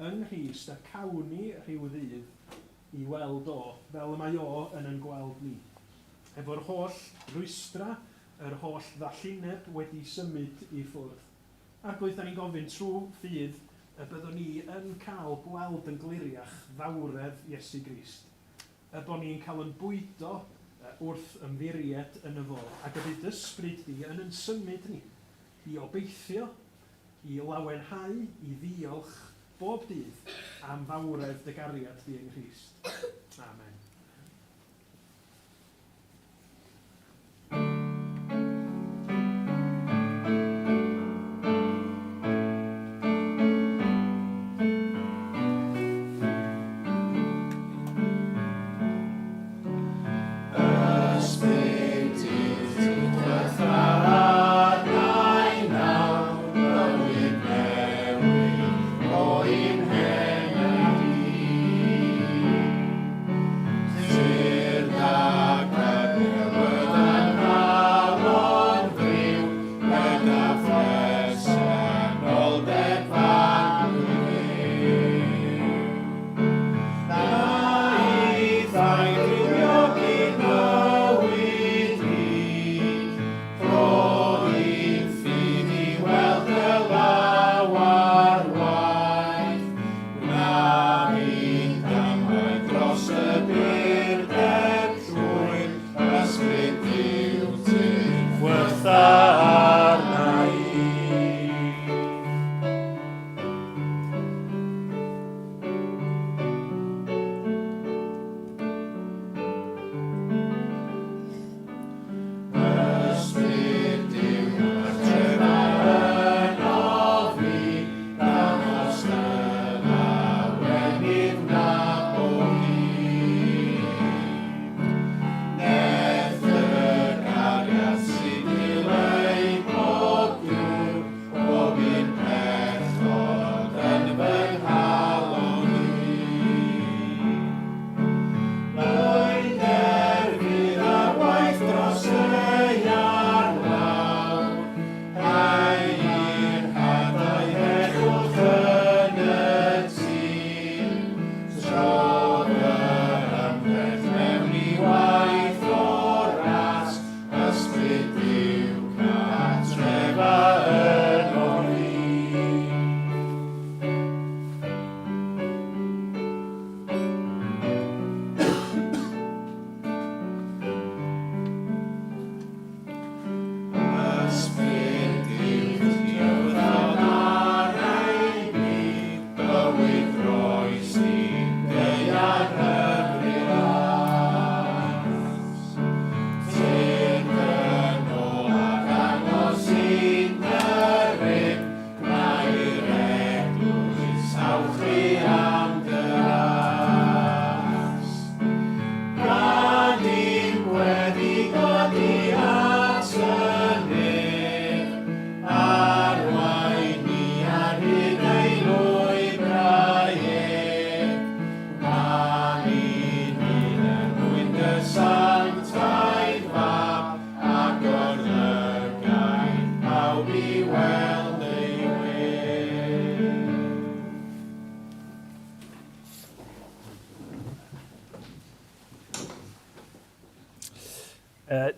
yng Nghrist y cawn ni rhyw ddydd i weld o fel y mae o yn yn gweld ni. Efo'r holl rwystra, yr holl ddallineb wedi symud i ffwrdd. Arglwydd, da ni'n gofyn trwy ffydd y byddwn ni yn cael gweld yn gliriach fawredd Iesu Grist, y bo ni'n cael yn bwydo wrth ymddiried yno fo, ac y bydd d'Ysbryd di yn yn symud ni i obeithio, i lawenhau, i ddiolch bob dydd am fawredd dy gariad di yng Nghrist. Amen.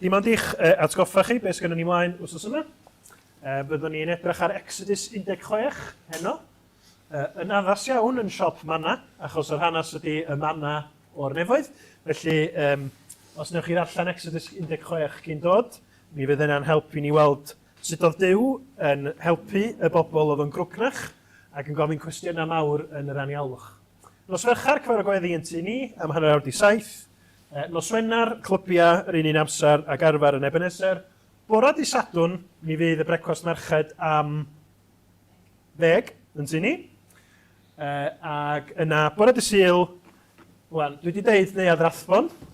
Dim ond i'ch atgoffa chi beth sgynnon ni mlaen wythnos yma. Byddwn ni'n edrych ar Exodus 16 heno. Yn addas iawn yn siop Manna, achos yr hanes ydy y manna o'r nefoedd. Felly, um, os newch chi ddarllen Exodus 16 cyn dod, mi fydd yna'n helpu ni weld sut oedd Duw yn helpu y bobl oedd yn grwgnach ac yn gofyn cwestiynau mawr yn yr anialwch. Nos Fercher, cyfarfod gweddi yn tŷ ni am hanner awr di saith. Nos Wener, clybiau yr un un amser ag arfer yn Ebenezer. Bora di Sadwrn, mi fydd y brecwast merched am ddeg yn tŷ ni. Uh, ac yna, bore dy Sul, wan, dwi wedi deud Neuadd Rathbone.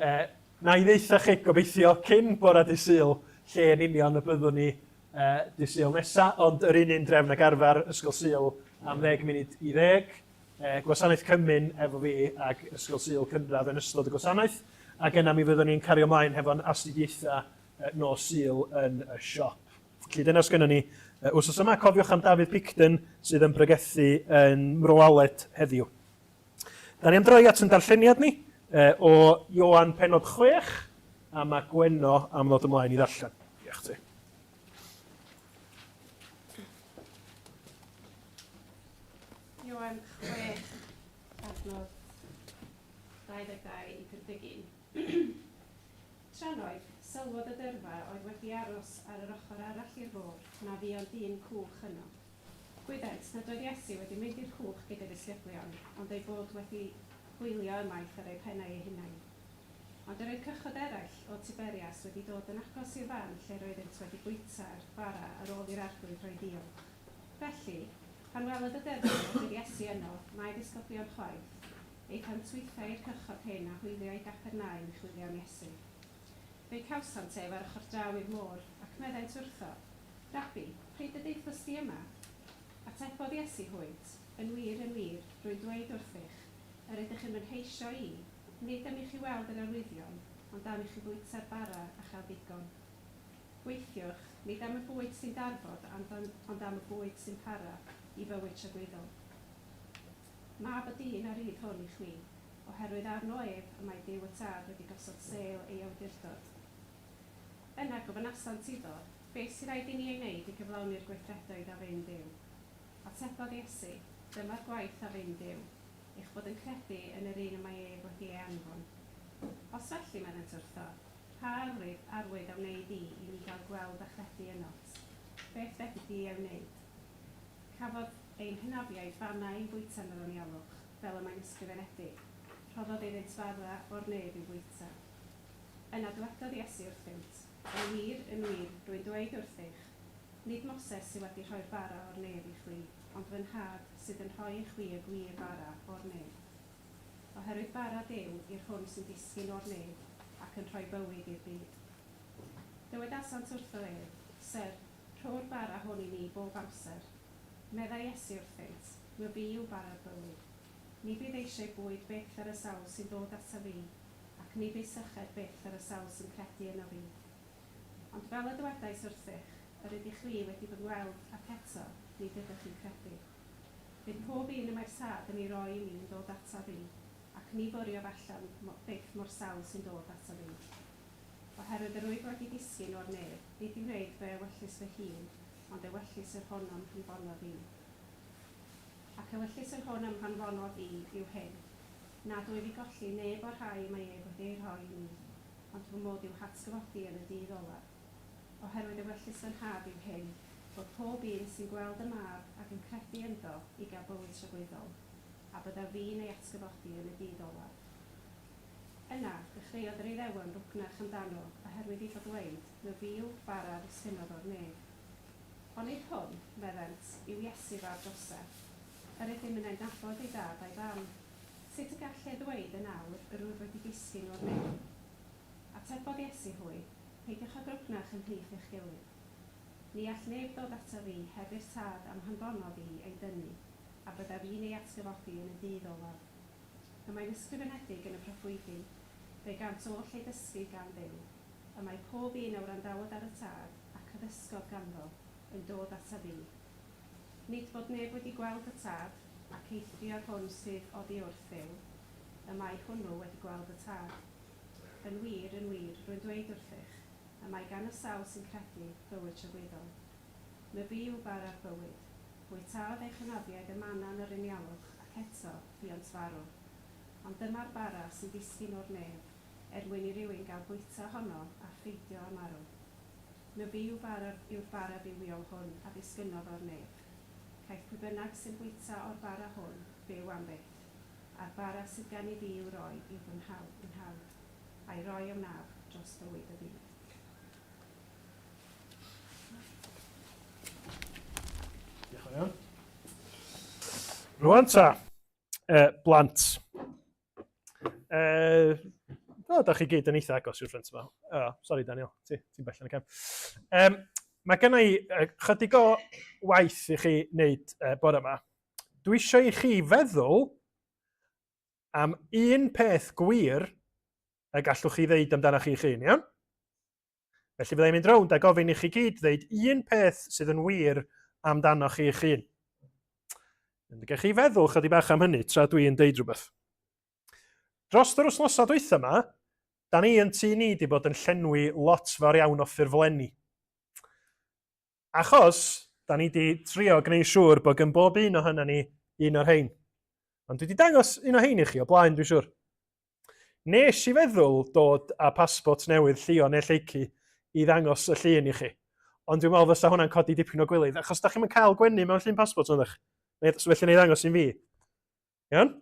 Uh, na i ddeitha chi gobeithio cyn bore dy Sul lle yn union y byddwn ni uh, dy Sul nesa, ond yr un un drefn ag arfer, Ysgol Sul am ddeg munud i ddeg, uh, gwasanaeth cymun efo fi ac Ysgol Sul cynradd yn ystod y gwasanaeth, ac yna mi fyddwn ni'n cario ymlaen hefo'n astudiaethau nos Sul yn y siop. Felly dyna sgynnon ni Wsos yma, cofiwch am Dafydd Picton sydd yn pregethu yn Mro Aled heddiw. Da ni am droi at yn darlleniad ni o Ioan penod 6, a mae Gwenno am ddod ymlaen i ddarllen. Diolch ti. Ioan 6, adnod 22 i 51. Trannoeth, sylwodd y dyrfa oedd wedi aros ar yr ochr arall i'r môr na fu ond un cwch yno. Gwyddent nad oedd Iesu wedi mynd i'r cwch gyda'i ddisgyblion, ond eu bod wedi hwylio ymaith ar eu pennau eu hunain. Ond yr oedd cychod eraill o Tiberias wedi dod yn agos i'r fan lle roeddynt wedi bwyta'r bara ar ôl i'r Arglwydd roi diolch. Felly, pan welodd y dyrfa nad oedd Iesu yno, na'i ddisgyblion chwaith, Aethant hwythau i'r cychod hyn a hwylio i Gapernaum i chwilio am Iesu. Fe'i cawsant ef ar ochr draw i'r môr, ac meddent wrtho, Rabbi, pryd y daethost di yma? Atebodd Iesu hwynt, Yn wir, yn wir, rwy'n dweud wrthych, yr ydych yn fy ngheisio i, nid am i chi weld yr arwyddion, ond am i chi fwyta'r bara a chael digon. Gweithiwch, nid am y bwyd sy'n darfod, ond am y bwyd sy'n para i fywyd tragwyddol. Mab y dyn a rydd hwn i chwi, oherwydd arno ef y mae Duw y Tad wedi gosod sêl ei awdurdod. Yna gofynasant iddo, Beth sy raid i ni ei wneud i gyflawni'r gweithredoedd a fyn Duw? Atebodd Iesu, Dyma'r gwaith a fyn Duw, eich bod yn credu yn yr un y mae ef wedi ei anfon. Os felly, meddent wrtho, pa arwydd, arwydd a wnei di i ni gael gweld a chredu ynot? Beth fedri di ei wneud? Cafodd ein hynafiaid fanna i'w fwyta yn yr anialwch, fel y mae'n ysgrifenedig, Rhoddodd iddynt fara o'r nef i'w fwyta. Yna dywedodd Iesu wrthynt, Yn wir, yn wir, rwy'n dweud wrthych, nid Moses sydd wedi rhoi'r bara o'r nef i chwi, ond fy Nhad sydd yn rhoi i chwi y gwir fara o'r nef. Oherwydd bara Duw yw'r hwn sy'n disgyn o'r nef ac yn rhoi bywyd i'r byd. Dywedasant wrtho ef, Syr, Rho'r bara hwn i ni bob amser. Meddai Iesu wrthynt, Myfi yw bara'r bywyd. Ni bydd eisiau bwyd byth ar y sawl sy'n dod ataf fi, ac ni bydd syched byth ar y sawl sy'n credu ynof fi. Ond fel y dywedais wrthych, yr ydych chwi wedi fy ngweld, ac eto, nid ydych chi'n credu. Bydd pob un y mae'r Tad yn ei roi i mi yn dod ataf fi, ac ni fwriof allan byth mo'r sawl sy'n dod ataf fi. Oherwydd yr wyf wedi disgyn o'r nef, nid i wneud fy ewyllys fy hun, ond ewyllys yr hwn a'm hanfonodd i. Ac ewyllys yr hwn a'm hanfonodd i yw hyn, nad wyf i golli neb o'r rhai y mae ef wedi eu rhoi i mi, ond fy mod i'w hatgyfodi yn y dydd olaf. Oherwydd ewyllys fy Nhad yw hyn, fod pob un sy'n gweld y Mab ac yn credu ynddo i gael bywyd tragwyddol, a byddaf fi'n ei atgyfodi yn y dydd olaf. Yna, dechreuodd yr Iddewon rwgnach amdano, oherwydd iddo ddweud, Myfi yw'r bara ddisgynnodd o'r nef. Onid hwn, meddent, yw Iesu fab Joseff? Yr ydym yn adnabod ei dad a'i fam. Sut y gall e ddweud yn awr, Yr wyf wedi disgyn o'r nef? Atebodd Iesu hwy, Peidiwch â grwgnach ymhlith eich gilydd. Ni all neb ddod ataf fi heb i'r Tad a'm hanfonodd i ei dynnu, a byddaf i'n ei atgyfodi yn y dydd olaf. Y mae'n ysgrifenedig yn y proffwydi, Fe gant oll eu dysgu gan Dduw. Y mae pob un a wrandawodd ar y Tad, ac a ddysgodd ganddo, yn dod ataf fi. Nid bod neb wedi gweld y Tad, ac eithrio'r hwn sydd oddi wrth Dduw, y mae hwnnw wedi gweld y Tad. Yn wir, yn wir, rwy'n dweud wrthych, y mae gan y sawl sy'n credu, fywyd tragwyddol. Myfi yw bara'r bywyd. Bwytaodd eich hynafiaid y manna yn yr anialwch, ac eto, buont farw. Ond dyma'r bara sy'n disgyn o'r nef, er mwyn i rywun gael bwyta ohono a pheidio â marw. Myfi yw bara, yw'r bara bywiol hwn a ddisgynnodd o'r nef. Caiff pwy bynnag sy'n bwyta o'r bara hwn fyw am byth, a'r bara sydd gen i fi i'w roi yw fy nghawd, a'i roi a wnaf dros fywyd y byd. Diolch yn iawn. Rwan ta, uh, blant. Uh, o, da chi gyd yn eitha agos i'r ffrynt yma. Oh, sorry Daniel, ti'n ti bell yn y cefn. Um, mae gen i uh, chydig o waith i chi wneud uh, bore yma. Dwi eisiau i chi feddwl am un peth gwir y gallwch chi ddeud amdano chi'ch hun, iawn? Felly fyddai'n mynd rownd a gofyn i chi gyd ddeud un peth sydd yn wir amdanoch chi eich hun. Gewch chi feddwl chydig bach am hynny tra dwi'n deud rhywbeth. Dros yr wythnosau dwytha yma, da ni yn tŷ ni wedi bod yn llenwi lot fawr iawn o ffurflenni. Achos, da ni wedi trio gwneud siŵr bod gen bob un ohono ni un o'r rhain. Ond dwi wedi dangos un o rhain i chi o blaen, dwi'n siŵr. Nes i feddwl dod â pasbort newydd Llio neu Lleucu i ddangos y llun i chi. Ond dwi'n meddwl fysa hwnna'n codi dipyn o gwilydd, achos da chi'm yn cael gwenu mewn llun pasbort, ydych? So felly neu ddangos un fi. Iawn?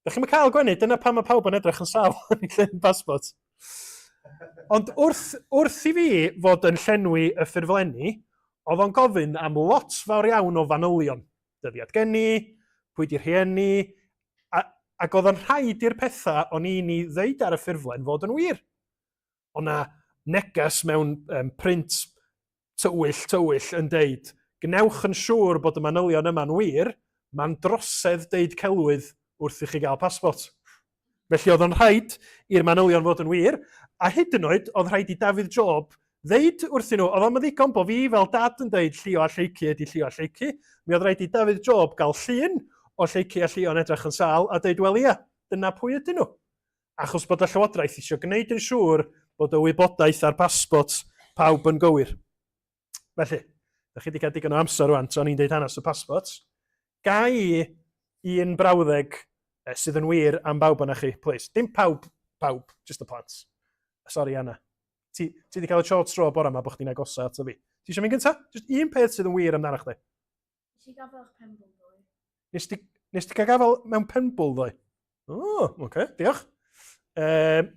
Da chi'm yn cael gwenu, dyna pam mae pawb yn edrych yn sâl yn ei llun pasbort. Ond wrth, wrth i fi fod yn llenwi y ffurflenni, oedd o'n gofyn am lot fawr iawn o fanylion. Dyddiad geni, pwy di rhieni, a, ac oedd o'n rhaid i'r pethau o'n i'n ei ddeud ar y ffurflen fod yn wir. Oedd 'na neges mewn um, print tywyll, tywyll yn deud, gwnewch yn siŵr bod y manylion yma'n wir, mae'n drosedd deud celwydd wrth i chi gael pasbort. Felly oedd o'n rhaid i'r manylion fod yn wir, a hyd yn oed oedd rhaid i Dafydd Job ddeud wrthyn nhw, oedd o'm yn ddigon bod fi fel dad yn deud Llio a Lleucu ydy Llio a Lleucu, mi oedd rhaid i Dafydd Job gael llun o Lleucu a Llio yn edrych yn sâl a deud wel ia, dyna pwy ydyn nhw. Achos bod y Llywodraeth eisiau gwneud yn siŵr bod y wybodaeth ar pasbort pawb yn gywir. Felly, da chi wedi cael digon o amser rwan, tra o'n i'n deud hanes y pasbort. Ga i un brawddeg sydd yn wir am bawb o'na chi, please. Dim pawb, pawb, just y plant. Sorry, Anna. Ti, ti wedi cael y short straw bore yma bod chdi'n agosa ato fi. Ti eisiau mynd gyntaf? Just un peth sydd yn wir amdano chdi. Nes i gafael eich penbwl ddoe. Nes ti, nes ti gael gafael mewn penbwl ddoe? O, oh, oce, okay, diolch. Um,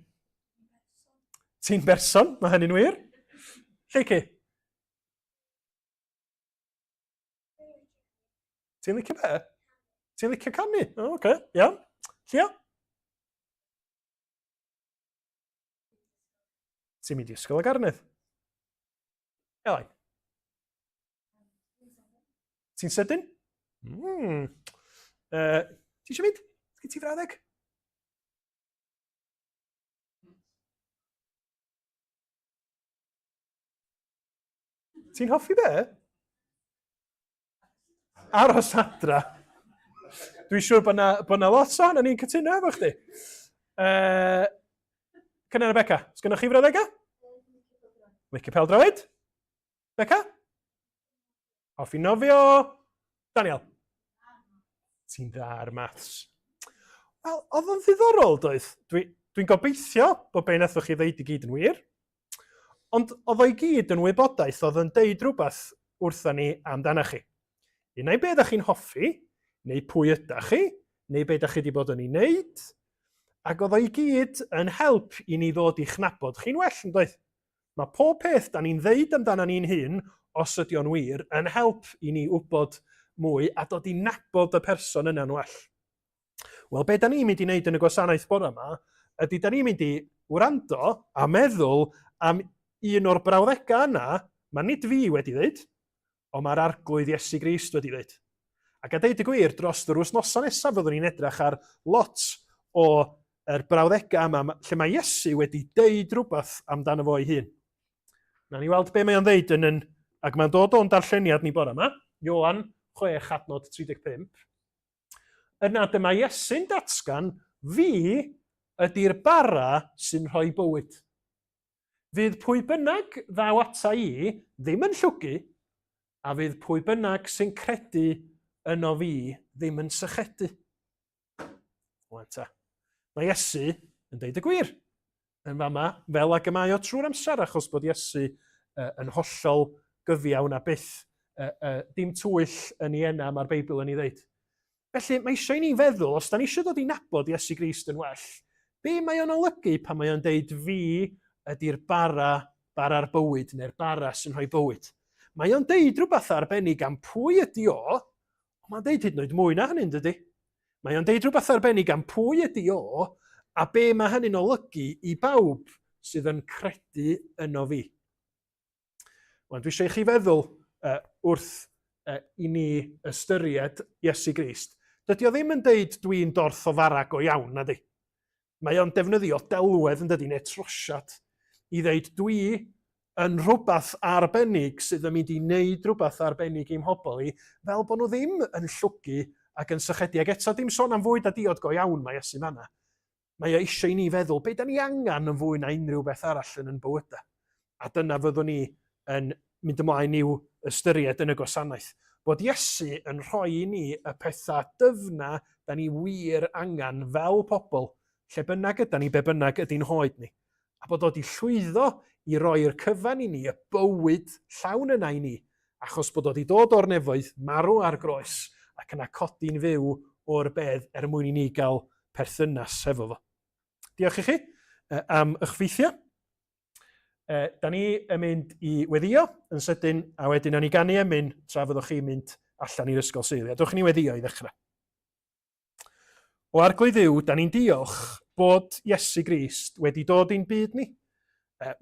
ti'n berson, mae hynny'n wir. Lleucu? Ti'n licio be? Ti'n licio canu? O, oce, okay, iawn. Llio? Ti'n mynd i ysgol y Garnedd? Elain? Ti'n sydyn? Mm. Uh, ti eisiau mynd? Gen ti frawddeg? Ti'n hoffi be? Aros adra. Dwi'n siŵr bod na, bod na lot o'n ni'n cytuno efo chdi. Uh, Cynan a Beca, sgynnoch chi frawddegau? Licio pêl-droed? Beca? Hoffi nofio? Daniel? Ti'n dda ar maths. Wel, oedd o'n ddiddorol, doedd? Dwi'n dwi gobeithio bod be nathoch chi ddeud i gyd yn wir. Ond oedd o'i gyd yn wybodaeth oedd yn deud rhywbeth wrtha ni amdana chi. Un ai be ydych chi'n hoffi, neu pwy ydych chi, neu be ydych chi wedi bod yn ei wneud, ac oedd o'i gyd yn help i ni ddod i'ch nabod chi'n well, yn doedd? Mae pob peth da ni'n ddeud amdana ni'n hun, os ydy o'n wir, yn help i ni wybod mwy a dod i nabod y person yna'n well. Wel, be da ni'n mynd i wneud yn y gwasanaeth bore yma, ydy da ni'n mynd i wrando a meddwl am un o'r brawddegau yna, mae nid fi wedi ddeud, ond mae'r Arglwydd Iesu Grist wedi dweud. Ac a deud y gwir, dros yr wythnosau nesaf fyddwn ni'n edrych ar lot o yr brawddegau yma lle mae Iesu wedi deud rhywbeth amdano fo ei hun. Na ni weld be mae o'n ddeud yn yn, ac mae'n dod o'n darlleniad ni bore yma, Ioan 6 adnod 35. Yna dyma Iesu'n datgan, fi ydy'r bara sy'n rhoi bywyd. Fydd pwy bynnag ddaw ata i ddim yn llwgu, a fydd pwy bynnag sy'n credu yno fi ddim yn sychedu. Wan ta. Mae Iesu yn deud y gwir yn fama, fel ag y mae o trwy'r amser, achos bod Iesu uh, yn hollol gyfiawn a byth uh, uh, dim twyll yn ei enna, mae'r Beibl yn ei ddeud. Felly, mae eisiau i ni feddwl, os da ni eisiau dod i nabod Iesu Grist yn well, be mae o'n olygu pan mae o'n deud fi ydy'r bara, bara'r bywyd, neu'r bara sy'n rhoi bywyd? Mae o'n deud rhywbeth arbennig am pwy ydy o, ond mae'n deud hyd yn oed mwy na hynny, dydy? Mae o'n deud rhywbeth arbennig am pwy ydy o, a be mae hynny'n olygu i bawb sydd yn credu yno fi. Wel, dwi eisiau i chi feddwl uh, wrth uh, i ni ystyried Iesu Grist. Dydy o ddim yn deud dwi'n dorth o fara go iawn, na di. Mae o'n defnyddio delwedd yn dydy, neu trosiad, i ddeud dwi yn rhywbeth arbennig sydd yn mynd i wneud rhywbeth arbennig i'm mhobl i, fel bod nhw ddim yn llwgu ac yn sychedu. Ac eto, dim sôn am fwyd a diod go iawn mae Iesu fanna. Mae o eisiau i ni feddwl, be da ni angen yn fwy na unrhyw beth arall yn yn bywydau? A dyna fyddwn ni yn mynd ymlaen i'w ystyried yn y gwasanaeth. Bod Iesu yn rhoi i ni y pethau dyfna da ni wir angen fel pobl, lle bynnag yda ni, be bynnag ydy'n hoed ni. A bod o wedi llwyddo i roi'r cyfan i ni, y bywyd llawn yna i ni, achos bod o wedi dod o'r nefoedd, marw ar groes, ac yna codi'n fyw o'r bedd er mwyn i ni gael perthynas hefo fo. Diolch i chi am eich ffeithiau. Da ni yn mynd i weddio yn sydyn, a wedyn nawn ni ganu emyn tra fyddwch chi'n mynd allan i'r ysgol Sul. A dwch ni weddio i ddechrau. O Arglwydd Dduw, da ni'n diolch bod Iesu Grist wedi dod i'n byd ni,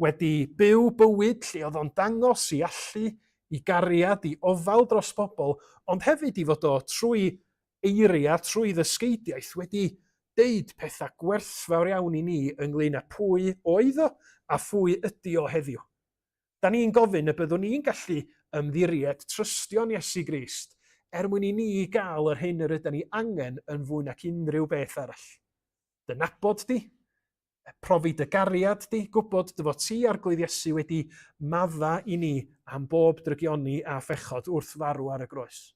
wedi byw bywyd lle oedd o'n dangos i allu, i gariad, i ofal dros bobl, ond hefyd i fod o trwy eiriau, trwy ddysgeidiaeth wedi deud pethau gwerthfawr iawn i ni ynglyn â pwy oedd o a phwy ydy o heddiw. Da ni'n gofyn y byddwn ni'n gallu ymddiried, trystio'n Iesu Grist, er mwyn i ni gael yr hyn yr ydan ni angen yn fwy nac unrhyw beth arall. Dy nabod di, profi dy gariad di, gwybod dy fod ti, Arglwydd Iesu, wedi madda i ni am bob drygioni a phechod wrth farw ar y groes.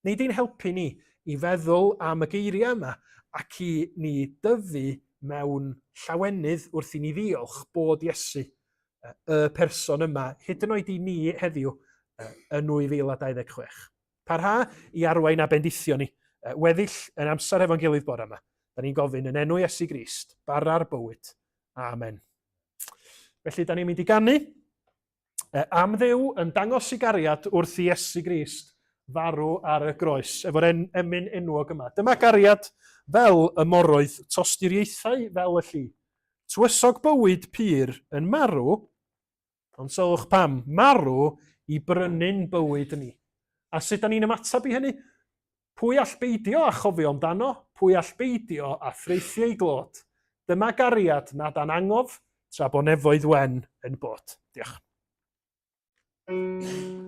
Nei di'n helpu ni i feddwl am y geiriau yma ac i ni dyfu mewn llawenydd wrth i ni ddiolch bod Iesu, y person yma, hyd yn oed i ni heddiw yn 2026. Parha i arwain a bendithio ni, weddill yn amser efo'n gilydd bore yma. Da ni'n gofyn yn enw Iesu Grist, bara'r bywyd. Amen. Felly, da ni'n mynd i ganu am Dduw yn dangos i gariad wrth i Iesu Grist farw ar y groes, efo'r en, emyn enwog yma. Dyma gariad fel y moroedd, tosturiaethau fel y lli. Tywysog bywyd pur yn marw, ond sylwch pam, marw i brynu'n bywyd ni. A sut da ni'n ymateb i hynny? Pwy all beidio â chofio amdano? Pwy all beidio â thraethu ei glod? Dyma gariad nad â'n angof, tra bo nefoedd wen yn bod. Diolch. Pwy all beidio chofio amdano?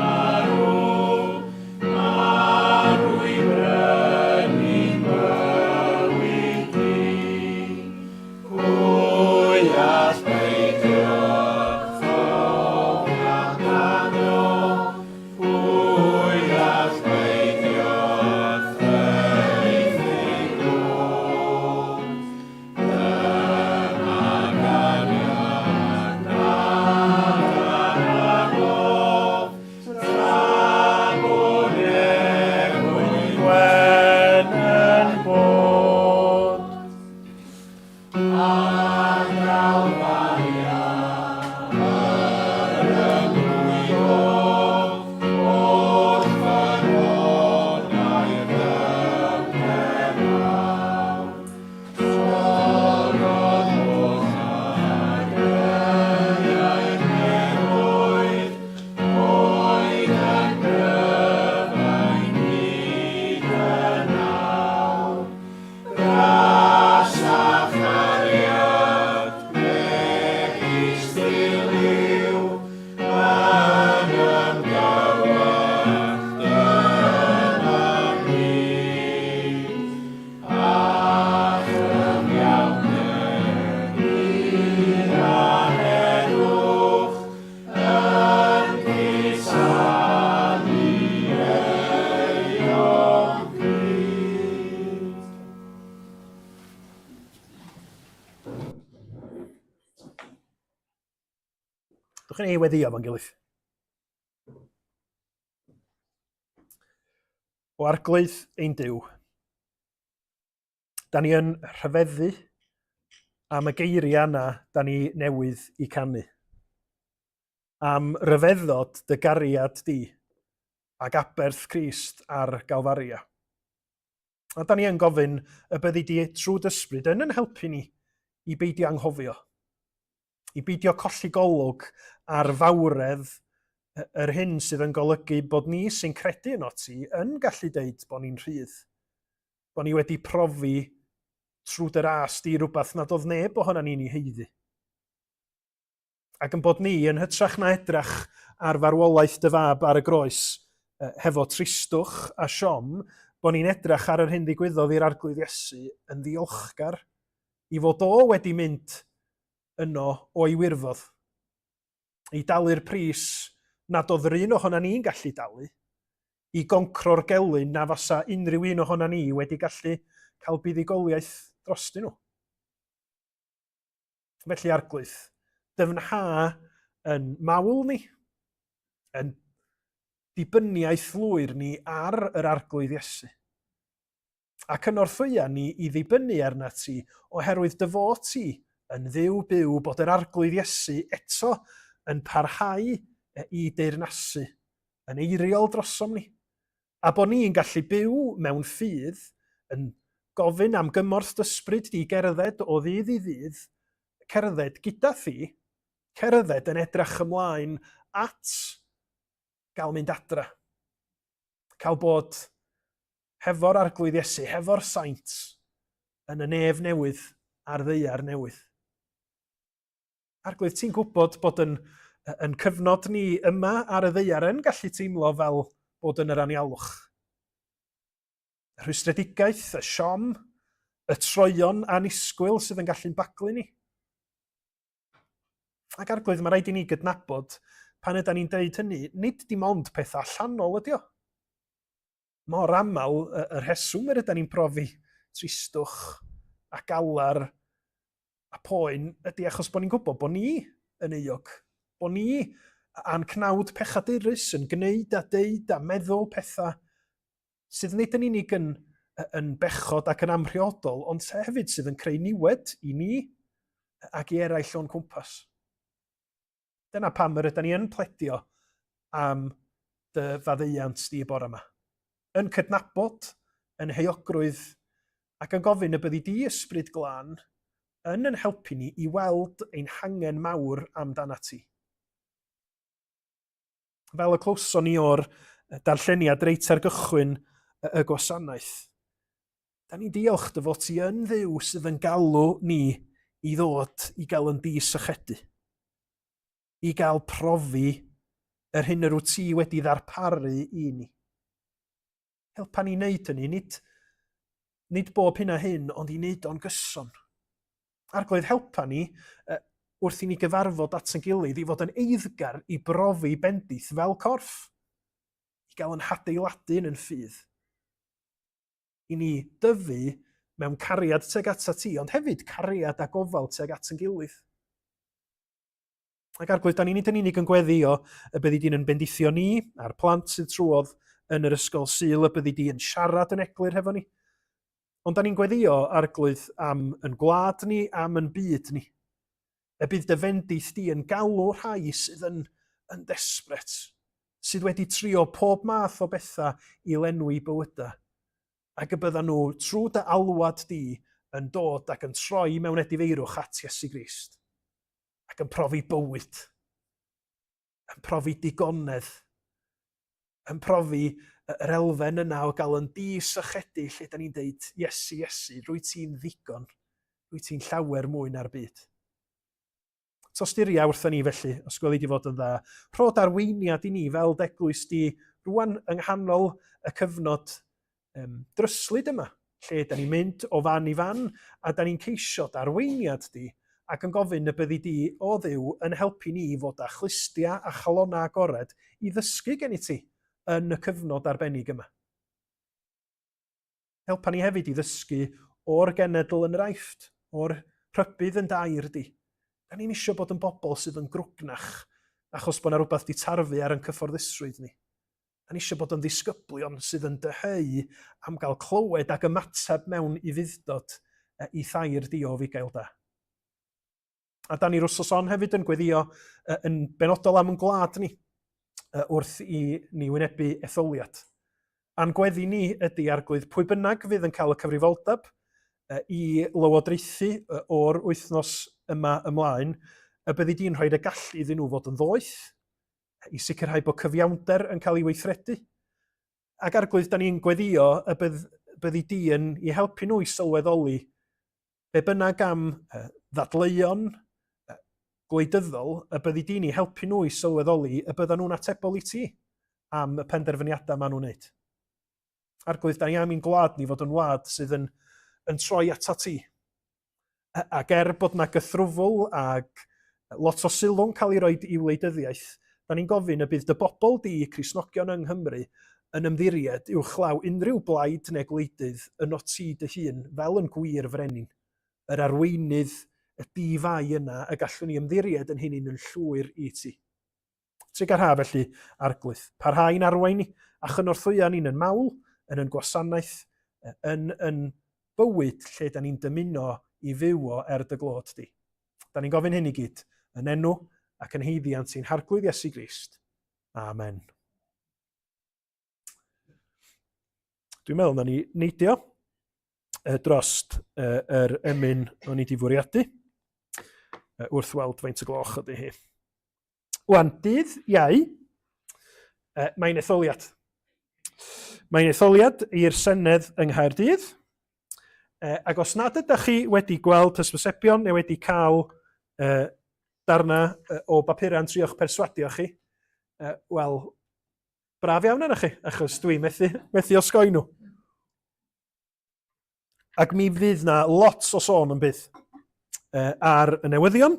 Pwy all beidio thraethu glod? Dyma gariad nad anadlodd, tra bo nefoedd wen yn bod. Gras a chariad megis diliw yn ymgywallt dyma ni, a chyfiawnder hyd a heddwch yn cusanu euog fyd. Dwch chi'n ei weddio fo'n gilydd. O arglwydd ein Duw, da ni yn rhyfeddu am y geiriau yna da ni newydd i canu. am ryfeddod dy gariad di ac aberth Crist ar Galfaria. A da ni yn gofyn y byddi di trwy d'ysbryd yn yn helpu ni i beidio anghofio, i beidio colli golwg ar fawredd yr hyn sydd yn golygu bod ni sy'n credu yno ti yn gallu deud bod ni'n rhydd, bod ni wedi profi trwy dy ras di rhywbeth nad oedd neb ohono ni'n ei haeddu. Ac yn bod ni, yn hytrach na edrach ar farwolaeth dy fab ar y groes, hefo tristwch a siom, bod ni'n edrach ar yr hyn ddigwyddodd i'r Arglwydd Iesu yn ddiolchgar i fod o wedi mynd yno o'i wirfodd, i dalu'r pris nad oedd yr un ohona ni'n gallu dalu, i goncro'r gelyn na fasa unrhyw un ohona ni wedi gallu cael buddugoliaeth drostyn nhw. Felly Arglwydd, dyfnha yn mawl ni, yn dibyniaeth lwyr ni ar yr Arglwydd Iesu. Ac yn orthwya ni i ddibynnu arna ti oherwydd dy fod ti yn Dduw byw bod yr Arglwydd Iesu eto yn parhau i deyrnasu yn eiriol drosom ni. A bod ni'n gallu byw mewn ffydd, yn gofyn am gymorth d'ysbryd di i gerdded o ddydd i ddydd, cerdded gyda thi, cerdded yn edrach ymlaen at gael mynd adra, cael bod hefo'r Arglwydd Iesu, hefo'r saint, yn y nef newydd a'r ddaear newydd. Arglwydd, ti'n gwybod bod yn, yn cyfnod ni yma ar y ddaear yn gallu teimlo fel bod yn yr anialwch. Y rhwystredigaeth, y siom, y troion annisgwyl sydd yn gallu'n baglu ni. Ac Arglwydd, mae rhaid i ni gydnabod pan yda ni'n deud hynny, nid dim ond pethau allanol ydi o. Mor aml, y, y rheswm yr yda ni'n profi tristwch a galar a poen ydy achos bod ni'n gwybod bod ni yn euog, bod ni a'n cnawd pechadurus yn gwneud a deud a meddwl pethau sydd nid yn unig yn, yn bechod ac yn amhriodol, ond hefyd sydd yn creu niwed i ni ac i eraill o'n cwmpas. Dyna pam yr ydan ni yn pledio am dy faddeuant di y bore yma. Yn cydnabod yn heuogrwydd ac yn gofyn y byddi di ysbryd glân yn yn helpu ni i weld ein hangen mawr amdanat ti. Fel y clywson ni o'r darlleniad reit ar gychwyn y gwasanaeth, da ni'n diolch dy fod ti yn Dduw sydd yn galw ni i ddod i gael yn disychedu, i gael profi yr hyn yr wyt ti wedi ddarparu i ni. Helpa ni wneud hynny, nid, nid bob hyn a hyn, ond i wneud o'n gyson. Arglwydd, helpa ni uh, wrth i ni gyfarfod at yn gilydd i fod yn eiddgar i brofi bendith fel corff, i gael yn hadeiladu yn yn ffydd, i ni dyfu mewn cariad tuag atat ti, ond hefyd cariad a gofal tuag at yn gilydd. Ac Arglwydd, da ni nid yn unig yn gweddio y byddi di'n yn bendithio ni a'r plant sydd trwodd yn yr ysgol Sul, y byddi di yn siarad yn eglur hefo ni. Ond da ni'n gweddio, Arglwydd, am yn gwlad ni, am yn byd ni. Y bydd dy fendith di yn galw rhai sydd yn, yn desbrate, sydd wedi trio pob math o bethau i lenwi bywydau, ac y byddan nhw, trwy dy alwad di, yn dod ac yn troi mewn edifeirwch at Iesu Grist. ac yn profi bywyd, yn profi digonedd, yn profi yr elfen yna o gael yn disychedu lle da ni'n deud, Iesu, Iesu, rwy ti'n ddigon, rwy ti'n llawer mwy na'r byd. Tosturia wrthon ni felly, os gweli di fod yn dda. Rhod arweiniad i ni fel d'eglwys di rwan yng nghanol y cyfnod um, dryslyd yma, lle da ni'n mynd o fan i fan, a da ni'n ceisio d'arweiniad di, ac yn gofyn y byddi di, o Dduw, yn helpu ni i fod â chlustia a chalonnau agored i ddysgu gen i ti yn y cyfnod arbennig yma. Helpa ni hefyd i ddysgu o'r genedl yn yr Aifft, o'r rhybudd yn dair di. Da ni'n isio bod yn bobl sydd yn grwgnach achos bod yna rhywbeth di tarfu ar ein cyfforddusrwydd ni. Da ni eisiau bod yn ddisgyblion sydd yn dyheu am gael clywed ac ymateb mewn ufudd-dod i thair di o fugail da. A da ni'r wsos on hefyd yn gweddio yn benodol am yn gwlad ni wrth i ni wynebu etholiad. A'n gweddi ni ydy arglwydd pwy bynnag fydd yn cael y cyfrifoldeb i lywodraethu o'r wythnos yma ymlaen, y byddi di'n rhoi y gallu iddyn nhw fod yn ddoeth, i sicrhau bod cyfiawnder yn cael ei weithredu. Ac arglwydd, da ni'n gweddio y bydd, byddi di yn i helpu nhw i sylweddoli be bynnag am ddadleuon gwleidyddol, y byddi di'n i helpu nhw i sylweddoli y byddan nhw'n atebol i ti am y penderfyniadau maen nhw'n wneud. Arglwydd, da ni am i'n gwlad ni fod yn wlad sydd yn, yn troi atat ti. Ac er bod na gythrwfl ag lot o sylw'n cael ei roed i wleidyddiaeth, da ni'n gofyn y bydd dy bobl di, Cristnogion yng Nghymru, yn ymddiried uwchlaw unrhyw blaid neu gwleidydd ynot ti dy hun fel yn gwir frenin, yr arweinydd y di-fai yna y gallwn ni ymddiried yn hynny'n yn llwyr i ti. Trugarha felly, Arglwydd. Parhau i'n arwain ni a chynorthwya ni'n yn mawl, yn yn gwasanaeth, yn yn bywyd lle da ni'n dymuno i fyw o er dy glod di. Da ni'n gofyn hyn i gyd, yn enw ac yn haeddiant ein Harglwydd Iesu Grist. Amen. Dwi'n meddwl na ni neidio drost yr emyn o'n i wedi fwriadu wrth weld faint o gloch ydy hi. Wan, dydd Iau, mae'n etholiad. Mae'n etholiad i'r Senedd yng Nghaerdydd. Ac os nad ydych chi wedi gweld hysbysebion neu wedi cael darna o bapurau'n trio'ch perswadio chi, wel, braf iawn arnoch chi, achos dwi methu, methu osgoi nhw. Ac mi fydd na lot o sôn yn bydd ar y newyddion.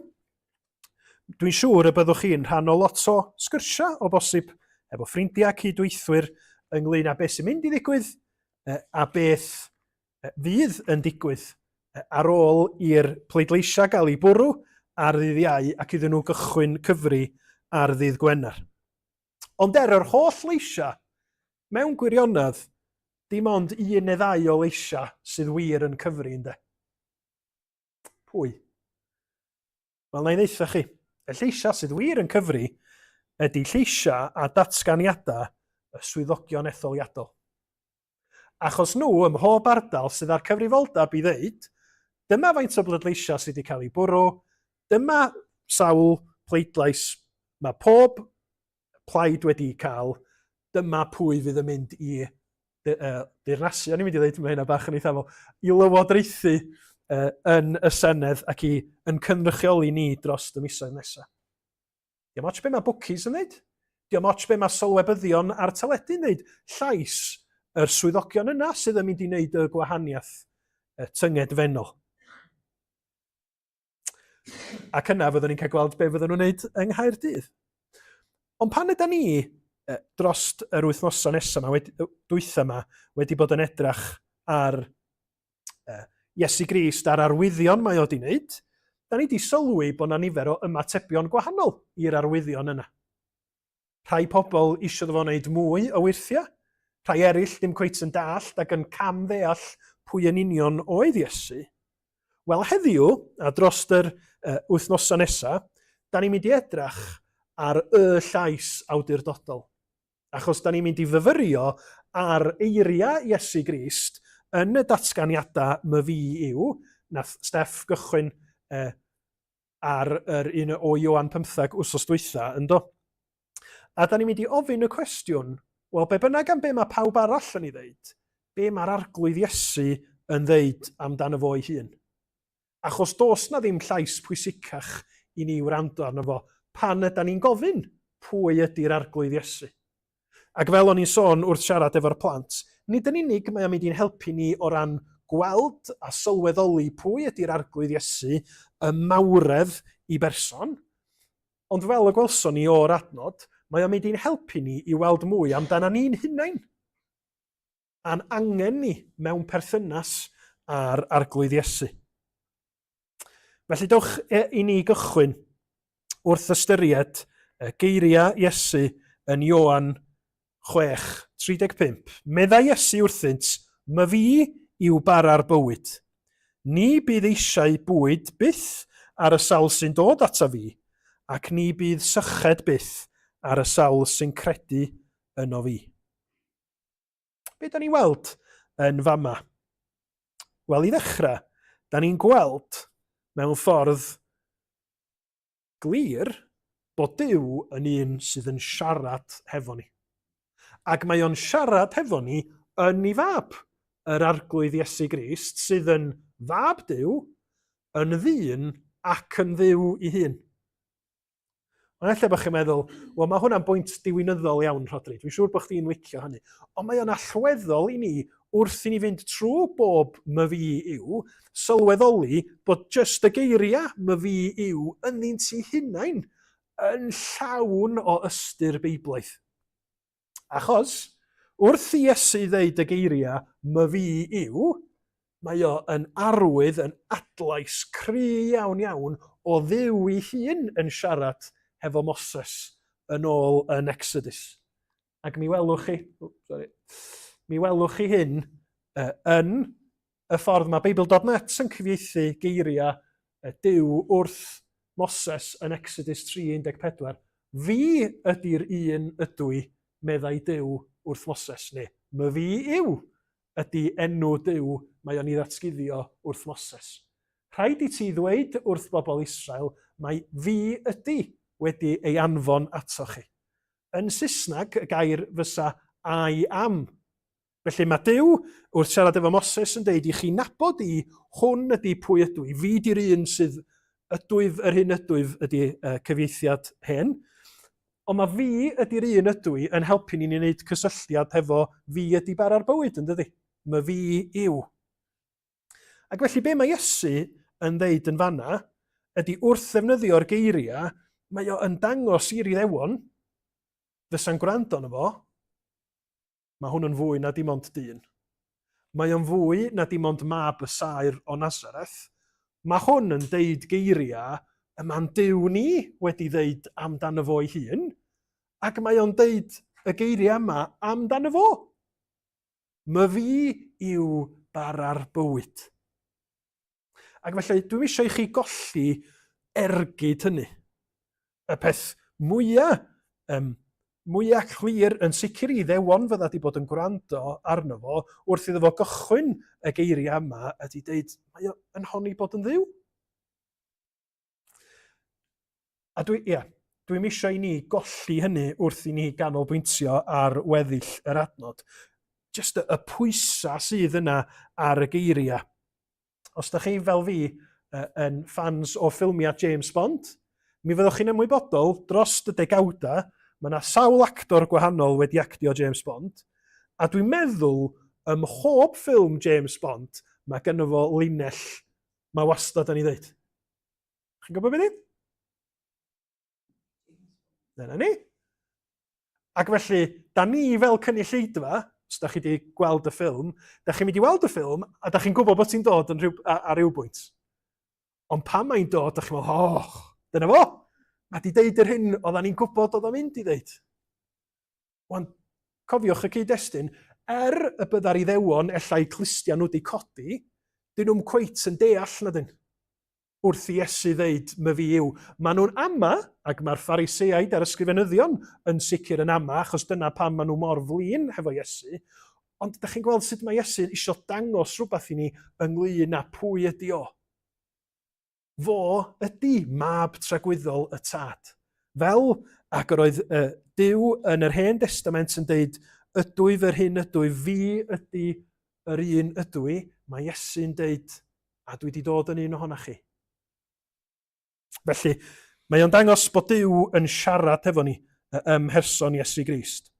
Dwi'n siŵr y byddwch chi'n rhan o lot o sgyrsiau o bosib efo ffrindiau, cydweithwyr ynglyn â beth sy'n mynd i ddigwydd a beth fydd yn digwydd ar ôl i'r pleidleisiau gael eu bwrw ar ddydd Iau ac iddyn nhw gychwyn cyfri ar ddydd Gwener. Ond er yr holl leisiau, mewn gwirionedd, dim ond un neu ddau o leisiau sydd wir yn cyfri, ynde? Pwy? Wel, na i ddeutha chi. Y lleisiau sydd wir yn cyfri ydy lleisiau a datganiadau y swyddogion etholiadol. Achos nhw ym mhob ardal sydd â'r cyfrifoldeb i ddeud, dyma faint o bleidleisiau sydd wedi cael eu bwrw, dyma sawl pleidlais mae pob plaid wedi cael, dyma pwy fydd yn mynd i deyrnasu, o'n i'n mynd i ddeud, mae hynna bach yn eithafol, i lywodraethu yn y Senedd ac i yn cynrychioli ni dros y misoedd nesaf. Diolch ots be mae bookies yn dweud. Diolch ots be mae sylwebyddion ar teledu'n dweud. Llais yr swyddogion yna sydd yn mynd i wneud y gwahaniaeth y tyngedfennol. Ac yna fyddwn ni'n cael gweld be fydden nhw'n wneud yng Nghaerdydd. Ond pan yda ni dros yr wythnosau nesaf yma, wedi, dwytha yma, wedi bod yn edrach ar Iesu Grist a'r arwyddion mae o wedi wneud, da ni wedi sylwi bod yna nifer o ymatebion gwahanol i'r arwyddion yna. Rhai pobl eisiau fo wneud mwy o wyrthiau, rhai eraill ddim cweit yn dallt ac yn cam ddeall pwy yn union oedd Iesu. Wel heddiw, a dros yr uh, wythnosau nesaf, da ni'n mynd i edrach ar y llais awdurdodol. Achos da ni'n mynd i fyfyrio ar eiriau Iesu Grist yn y datganiadau my fi yw, nath Steff gychwyn eh, ar yr un o Ioan 15 wsos dwytha, ynddo? A da ni'n mynd i ofyn y cwestiwn, wel, be bynnag am be mae pawb arall yn ei ddeud, be mae'r arglwydd Iesu yn ddeud amdano fo ei hun? Achos does 'na ddim llais pwysicach i ni wrando arno fo pan ydan ni'n gofyn pwy ydy'r Arglwydd Iesu. Ac fel o'n i'n sôn wrth siarad efo'r plant, nid yn unig mae o'n mynd i'n helpu ni o ran gweld a sylweddoli pwy ydy'r Arglwydd Iesu, y mawredd i berson, ond fel y gwelson ni o'r adnod, mae o'n mynd i'n helpu ni i weld mwy amdana ni'n hunain. a'n angen ni mewn perthynas â'r Arglwydd Iesu. Felly dewch i ni gychwyn wrth ystyried geiriau Iesu yn Ioan 6:35. Meddai Iesu wrthynt, My fi yw bara'r bywyd. Ni bydd eisiau bwyd byth ar y sawl sy'n dod ata fi, ac ni bydd syched byth ar y sawl sy'n credu yno fi. Be da ni'n weld yn fama? Wel, i ddechrau, da ni'n gweld mewn ffordd glir bod Duw yn un sydd yn siarad hefo ni. Ac mae o'n siarad hefo ni yn ei fab, yr Arglwydd Iesu Grist, sydd yn fab Duw, yn ddyn ac yn Dduw ei hun. Ond ella bod chi'n meddwl, wel mae hwnna'n bwynt diwinyddol iawn, Rhodri, dwi'n siŵr bod chdi'n licio hynny. Ond mae o'n allweddol i ni wrth i ni fynd trwy bob myfi yw, sylweddoli bod jyst y geiriau myfi yw ynddynt eu hunain yn llawn o ystyr Beiblaidd. Achos, wrth i Iesu ddeud y geiriau myfi yw, mae o yn arwydd, yn adlais cry iawn iawn o Dduw ei hun yn siarad hefo Moses yn ôl yn Exodus. Ac mi welwch chi, sorry, mi welwch chi hyn uh, yn y ffordd mae Beibl.net yn cyfieithu geiriau Duw wrth Moses yn Exodus 3.14. Fi ydy'r un ydw i, meddai Duw wrth Moses, neu my fi yw ydy enw Duw mae o'n ei ddatguddio wrth Moses. Rhaid i ti ddweud wrth bobl Israel mai fi ydy wedi ei anfon atoch chi. Yn Saesneg, y gair fysa I am. Felly mae Duw, wrth siarad efo Moses, yn deud i chi nabod i, hwn ydy pwy ydw i, fi di'r un sydd ydwyf yr hyn ydwyf ydy uh, cyfieithiad hen. Ond mae fi ydy'r un ydw i yn helpu ni'n wneud cysylltiad hefo fi ydy bara'r bywyd, yn dydy? Mae fi yw. Ac felly be mae Iesu yn ddeud yn fanna ydy wrth ddefnyddio'r geiriau, mae o yn dangos i'r Iddewon fysa'n gwrando arno fo, Mae hwn yn fwy na dim ond dyn. Mae o'n fwy na dim ond mab y saer o Nazareth. Mae hwn yn deud geiriau y mae'n Duw ni wedi ddeud amdano fo ei hun, ac mae o'n deud y geiriau yma amdano fo. My fi yw bara'r bywyd. Ac felly, dwi'm eisiau i chi golli ergyd hynny. Y peth mwyaf, um, mwyaf clir yn sicr i Iddewon fydda di bod yn gwrando arno fo wrth iddo fo gychwyn y geiriau yma ydy deud, mae o yn honni bod yn ddiw. A dwi, ia, dwi'm eisiau i ni golli hynny wrth i ni ganolbwyntio ar weddill yr adnod. Just y, y pwysau sydd yna ar y geiriau. Os da chi, fel fi, yn fans o ffilmiau James Bond, mi fyddwch chi'n ymwybodol dros y degawdau, mae yna sawl actor gwahanol wedi actio James Bond, a dwi'n meddwl ym mhob ffilm James Bond, mae gynno fo linell mae wastad yn ei ddeud. Chi'n gwybod beth i? Dyna ni. Ac felly, da ni fel cynulleidfa, os da chi wedi gweld y ffilm, da chi'n mynd i weld y ffilm, a da chi'n gwybod bod ti'n dod yn rhyw, ar ryw bwynt. Ond pan mae'n dod, da chi'n meddwl, oh, dyna fo! Mae di deud yr hyn oedden ni'n gwybod oedd o'n mynd i ddeud. Wan, cofiwch y cyd-destun, er y bydda'r Iddewon ella eu clustia nhw wedi codi, dyn nhw'm cweit yn deall na dyn. Wrth i Iesu ddeud, my fi yw, maen nhw'n ama, ac mae'r Phariseaid a'r ysgrifenyddion yn sicr yn ama, achos dyna pam maen nhw mor flin hefo Iesu. Ond da chi'n gweld sut mae Iesu isio dangos rhywbeth i ni ynglyn â pwy ydy o. Fo ydy mab tragwyddol y Tad. Fel ac yr oedd uh, Duw yn yr Hen Destament yn deud, ydwyf yr hyn ydwyf, fi ydy yr un ydw i, mae Iesu'n deud, a dwi wedi dod yn un ohonoch chi. Felly, mae o'n dangos bod Duw yn siarad hefo ni ym mherson Iesu Grist.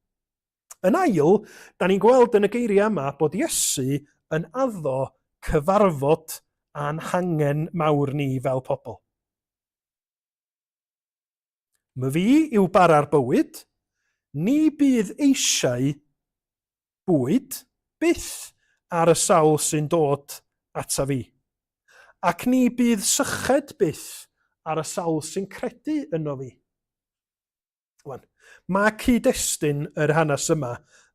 Yn ail, da ni'n gweld yn y geiriau yma bod Iesu yn addo cyfarfod â'n hangen mawr ni fel pobl. My fi yw bara'r bywyd, ni bydd eisiau bwyd byth ar y sawl sy'n dod ata fi. Ac ni bydd syched byth ar y sawl sy'n credu yno fi. Wan, mae cyd-destun yr hanes yma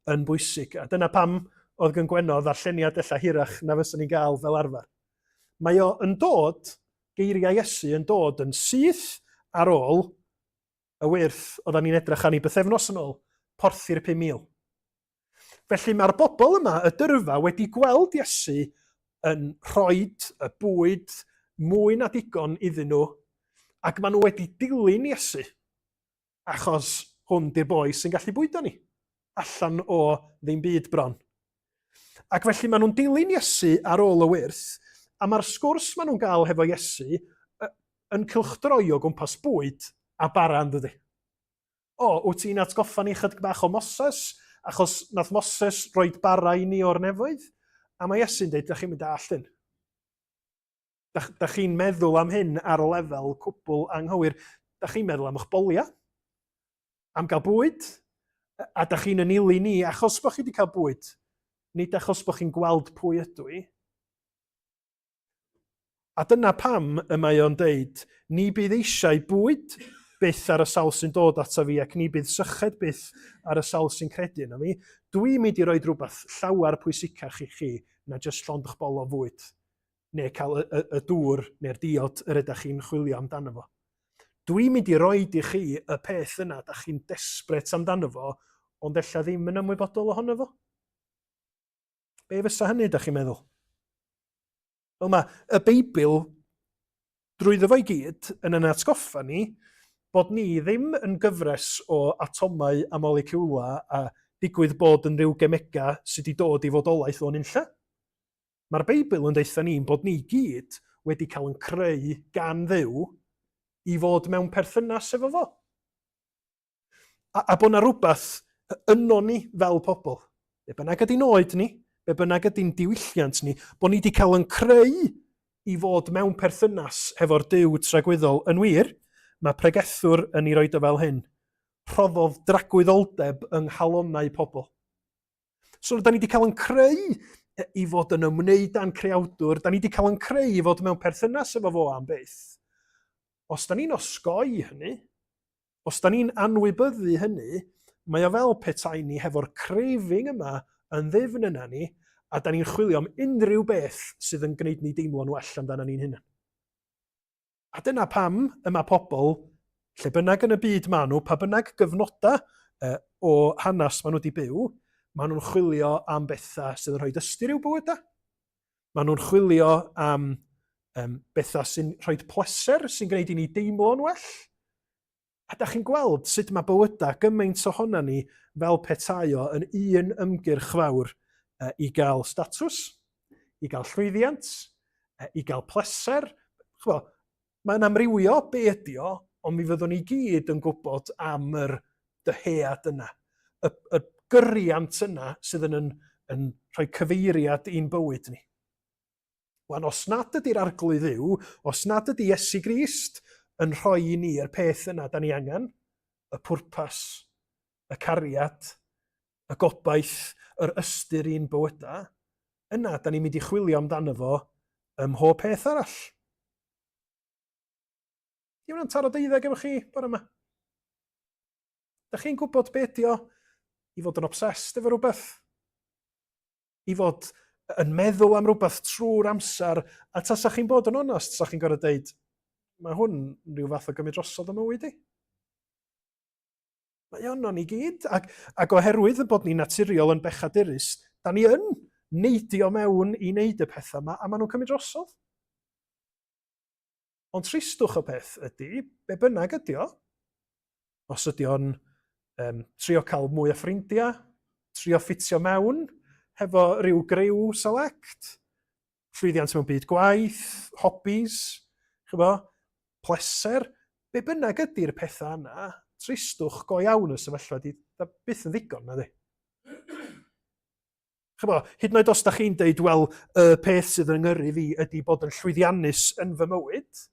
yn bwysig, a dyna pam oedd gan Gwenno ddarlleniad ella hirach na fyswn ni'n gael fel arfer. Mae o yn dod geiriau Iesu yn dod yn syth ar ôl y wyrth oedden ni'n edrych arni bythefnos yn ôl, porthi'r 5,000. Felly mae'r bobl yma, y dyrfa, wedi gweld Iesu yn rhoi y bwyd mwy na digon iddyn nhw, ac maen nhw wedi dilyn Iesu, achos hwn di'r boi sy'n gallu bwydo ni, allan o ddim byd bron. Ac felly maen nhw'n dilyn Iesu ar ôl y wyrth, a mae'r sgwrs maen nhw'n gael hefo Iesu yn cylchdroi o gwmpas bwyd a bara, yn dydy? O, wyt ti'n atgoffa ni chydig bach o Moses, achos nath Moses roed bara i ni o'r nefoedd? A mae Iesu'n dweud, da chi'n mynd all hyn. Da, da chi'n meddwl am hyn ar lefel cwbl anghywir. Da chi'n meddwl am eich boliau, am gael bwyd, a da chi'n ynili ni achos bod chi wedi cael bwyd, nid achos bod chi'n gweld pwy ydw i. A dyna pam y mae o'n deud, ni bydd eisiau bwyd byth ar y sawl sy'n dod ato fi ac ni bydd syched byth ar y sawl sy'n credu yno fi. Dwi'n mynd i roi rhywbeth llawer pwysicach i chi na jyst llond eich bol o fwyd neu cael y, y, y dŵr neu'r diod yr ydych chi'n chwilio amdano fo. Dwi'n mynd i roi i chi y peth yna da chi'n desbryd amdano fo, ond ella ddim yn ymwybodol ohono fo. Be fysa hynny, da chi'n meddwl? Wel mae y Beibl drwyddo fo i gyd yn yn atgoffa ni bod ni ddim yn gyfres o atomau a moleciwla a digwydd bod yn rhyw gemega sydd wedi dod i fodolaeth o'n unlla. Mae'r Beibl yn deutha ni'n bod ni gyd wedi cael yn creu gan Dduw i fod mewn perthynas efo fo. A, a bod yna rhywbeth yno ni fel pobl. Be bynnag ydy'n oed ni, be bynnag ydy'n diwylliant ni, bod ni wedi cael yn creu i fod mewn perthynas hefo'r Duw tragwyddol. Yn wir, mae pregethwr yn ei roed o fel hyn. Rhoddodd dragwyddoldeb yng nghalonnau pobl. So, da ni wedi cael yn creu i fod yn ymwneud â'n creawdwr, da ni wedi cael yn creu i fod mewn perthynas efo fo am byth. Os da ni'n osgoi hynny, Os da ni'n anwybyddu hynny, mae o fel petai ni hefo'r craving yma yn ddyfn yna ni, a da ni'n chwilio am unrhyw beth sydd yn gwneud ni deimlo'n well amdano ni'n hunain. A dyna pam y mae pobl, lle bynnag yn y byd maen nhw, pa bynnag gyfnodau uh, o hanes maen nhw wedi byw, maen nhw'n chwilio am bethau sydd yn rhoi ystyr i'w bywydau. Maen nhw'n chwilio am um, bethau sy'n rhoi pleser, sy'n gwneud i ni deimlo'n well. A da chi'n gweld sut mae bywydau gymaint ohona ni fel petai o yn un ymgyrch fawr uh, i gael statws, i gael llwyddiant, uh, i gael pleser. Chwa, mae'n amrywio be ydi o, ond mi fyddwn ni gyd yn gwybod am yr dyhead yna, y, y gyriant yna sydd yn, yn, yn rhoi cyfeiriad i'n bywyd ni. Wan, os nad ydy'r arglwydd yw, os nad ydy Iesu Grist yn rhoi i ni'r peth yna da ni angen, y pwrpas, y cariad, y gobaith, yr ystyr i'n bywydau, yna da ni'n mynd i chwilio amdano fo ym mhob peth arall. Di hwnna'n taro deuddeg efo chi bore yma? Da chi'n gwybod be ydi o i fod yn obsessed efo rhywbeth? I fod yn meddwl am rhywbeth trwy'r amser, a tasa chi'n bod yn onest, sa chi'n gorfod deud, mae hwn rhyw fath o gymryd drosodd ym mywyd i. Mae ono ni gyd, ac, ac oherwydd y bod ni'n naturiol yn bechadurus, da ni yn neidio mewn i wneud y pethau yma, a maen nhw'n cymryd drosodd. Ond tristwch y peth ydy, be bynnag ydy o, os ydy o'n um, trio cael mwy o ffrindiau, trio ffitio mewn hefo rhyw griw select, llwyddiant mewn byd gwaith, hobbies, chyfo, pleser, be bynnag ydy'r pethau yna, tristwch go iawn y sefyllfa di, da byth yn ddigon, na di. Chymod, hyd yn oed os da chi'n deud, wel, y peth sydd yn ngyrru fi ydy bod yn llwyddiannus yn fy mywyd,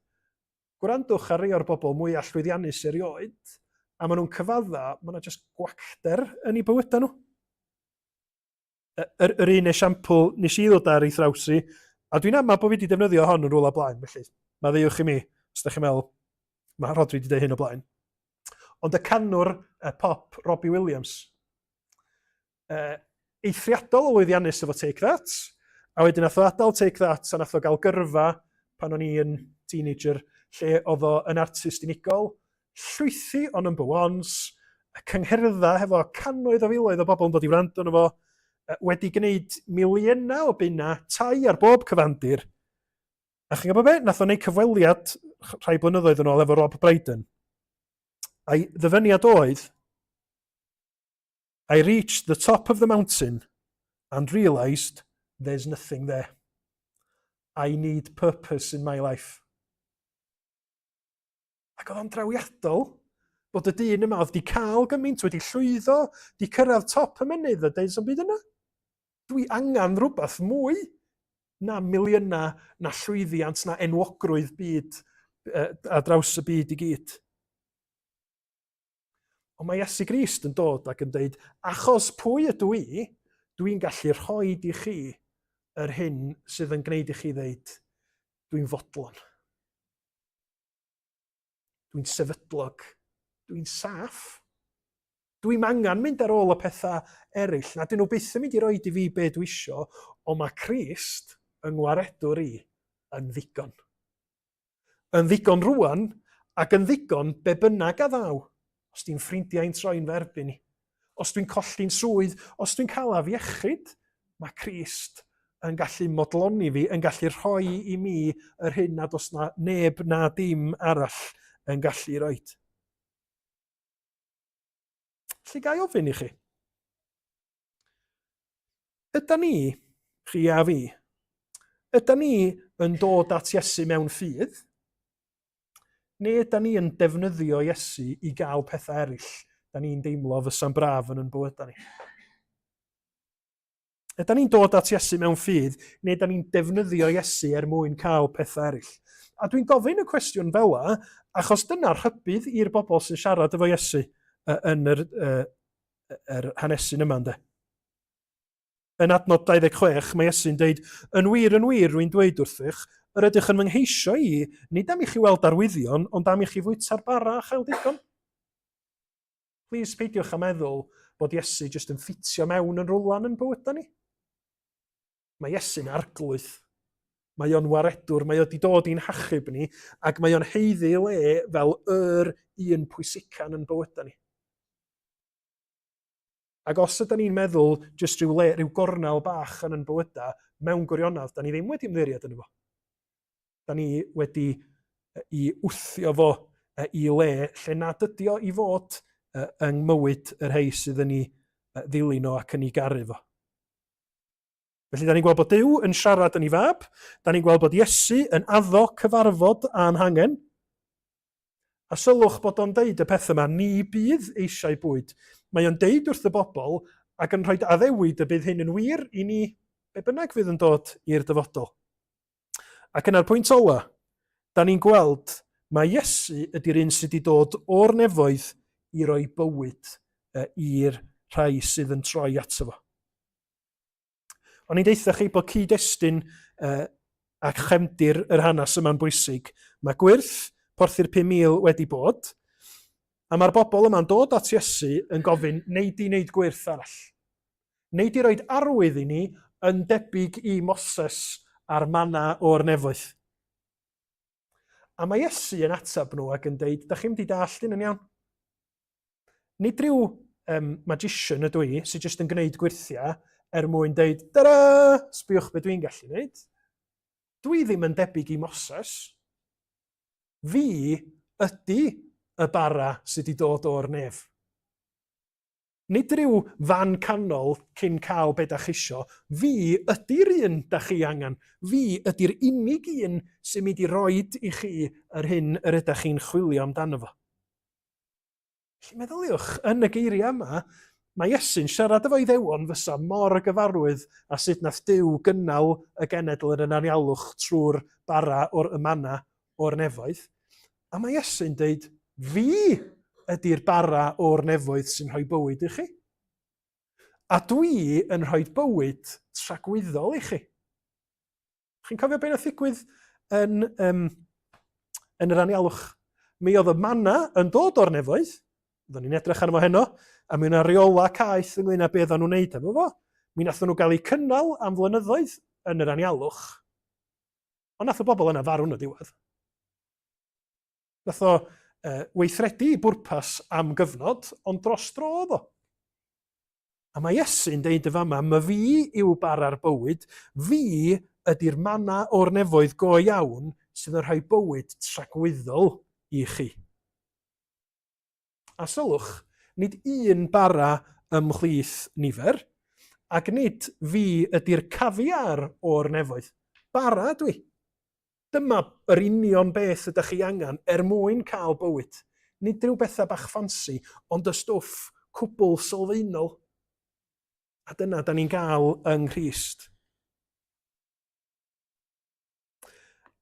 gwrandwch ar rei o'r bobl mwyaf llwyddiannus erioed, a maen nhw'n cyfadda, mae yna jyst gwacter yn eu bywydau nhw. Yr, yr un esiampl nes i ddod ar ei thraws i, a dwi'n amau bod fi wedi defnyddio hon yn rhywle blaen, felly maddeuwch i mi, os da chi'n meddwl, mae Rhodri wedi dweud hyn o blaen. Ond y canwr y pop Robbie Williams, uh, eithriadol o lwyddiannus efo Take That, a wedyn nath o adael Take That a nath o gael gyrfa pan o'n i'n teenager, lle oedd o yn artist unigol, llwythi o number ones, y cyngherddau hefo cannoedd o filoedd o bobl yn dod i wrando arno fo, wedi gwneud miliynau o bunnau, tai ar bob cyfandir. A chi'n gwybod be? Nath o wneud cyfweliad rhai blynyddoedd yn ôl efo Rob Brydon. A'i ddyfyniad oedd, I reached the top of the mountain and realised there's nothing there. I need purpose in my life. Ac oedd o'n drawiadol bod y dyn yma oedd wedi cael gymaint, wedi llwyddo, wedi cyrraedd top y mynydd a deud sy'n byd yna. Dwi angen rhywbeth mwy na miliynau, na llwyddiant, na enwogrwydd byd a draws y byd i gyd. Ond mae Iesu Grist yn dod ac yn dweud, achos pwy ydw i, dwi'n gallu rhoi i chi yr hyn sydd yn gwneud i chi ddeud, dwi'n fodlon. Dwi'n sefydlog. Dwi'n saff. Dwi'n angen mynd ar ôl y pethau eraill. Na, dyn nhw byth yn mynd i roed i fi be dwi isio, ond mae Crist yng ngwaredwr i yn ddigon. Yn ddigon rwan, ac yn ddigon be bynnag a ddaw. Os di'n ffrindiau'n troi'n fy erbyn i, os dwi'n colli'n swydd, os dwi'n cael afiechyd, mae Crist yn gallu modloni fi, yn gallu rhoi i mi yr hyn nad oes na neb na dim arall yn gallu roed. Felly ga i ofyn i chi, yda ni, chi a fi, yda ni yn dod at Iesu mewn ffydd? Neu yda ni yn defnyddio Iesu i gael pethau eraill da ni'n deimlo fysa'n braf yn yn bywydau ni? Yda ni'n dod at Iesu mewn ffydd, neu yda ni'n defnyddio Iesu er mwyn cael pethau eraill? A dwi'n gofyn y cwestiwn fel la, achos dyna'r rhybudd i'r bobl sy'n siarad efo Iesu yn yr, yr hanesyn yma, ynddo. Yn adnod 26, mae Iesu'n dweud, Yn wir, yn wir, rwy'n dweud wrthych, yr ydych yn fy ngheisio i, nid am i chi weld arwyddion, ond am i chi fwyta'r bara a chael digon. Plîs peidiwch â meddwl bod Iesu jyst yn ffitio mewn yn rwlan yn bywydau ni. Mae Iesu'n arglwydd. Mae o'n waredwr, mae o wedi dod i'n hachub ni, ac mae o'n haeddu le fel yr un pwysica'n yn bywydau ni. Ac os ydyn ni'n meddwl jyst rhyw le, rhyw gornel bach yn yn bywydau, mewn gwirionedd, da ni ddim wedi ymddiried yn fo. Da ni wedi i wthio fo i le lle nad ydi o i fod yng mywyd y rhai sydd yn ei ddilyn o ac yn ei garu fo. Felly, da ni'n gweld bod Duw yn siarad yn ei fab, da ni'n gweld bod Iesu yn addo cyfarfod â'n hangen, a sylwch bod o'n deud y peth yma, ni bydd eisiau bwyd. Mae o'n deud wrth y bobl ac yn rhoi addewid y bydd hyn yn wir i ni be bynnag fydd yn dod i'r dyfodol. Ac yna'r pwynt ola, da ni'n gweld mae Iesu ydy'r un sydd wedi dod o'r nefoedd i roi bywyd i'r rhai sydd yn troi ato fo. O'n i'n deutha chi bod cyd-destun uh, ac chefndir yr hanes yma'n bwysig. Mae gwyrth porthi'r 5,000 wedi bod, a mae'r bobl yma'n dod at Iesu yn gofyn, neu di wneud gwyrth arall. Nei di roid arwydd i ni yn debyg i Moses a'r manna o'r nefoedd? A mae Iesu yn ateb nhw ac yn deud, da chi'n mynd i dallt hyn yn iawn. Nid rhyw um, magician ydw i sydd jyst yn gwneud gwyrthiau er mwyn deud, da-da, sbiwch be dwi'n gallu gwneud. Dwi ddim yn debyg i Moses. Fi ydy y bara sydd wedi dod o'r nef. Nid rhyw fan canol cyn cael be dach isio, fi ydy'r un dach chi angen, fi ydy'r unig un sy'n mynd i roid i chi yr hyn yr ydach chi'n chwilio amdano fo. Felly meddyliwch, yn y geiriau yma, mae Iesu'n siarad efo Iddewon fysa mor gyfarwydd â sut nath Duw gynnal y genedl yn yr anialwch trwy'r bara o'r y manna o'r nefoedd. A mae Iesu'n deud, fi ydy'r bara o'r nefoedd sy'n rhoi bywyd i chi. A dwi yn rhoi bywyd tragwyddol i chi. Chi'n cofio beth nath ddigwydd yn, um, yn yr anialwch? Mi oedd y manna yn dod o'r nefoedd, oedden ni'n edrych arno fo heno, a mi yna reola caeth ynglyn â beth oedden nhw'n neud efo fo. Mi nath nhw gael eu cynnal am flynyddoedd yn yr anialwch, Ond nath y bobl yna farw yn y diwedd. Nath o weithredu i bwrpas am gyfnod, ond dros dro oedd o. A mae Iesu'n deud y fama, my fi yw bara'r bywyd, fi ydy'r mana o'r nefoedd go iawn sydd yn rhoi bywyd tragwyddol i chi. A sylwch, nid un bara ymhlith nifer, ac nid fi ydy'r cafiar o'r nefoedd. Bara dwi. Dyma yr union beth ydych chi angen er mwyn cael bywyd. Nid rhyw bethau bach ffansi, ond y stwff cwbl sylfaenol. A dyna da ni'n gael yng Nghrist.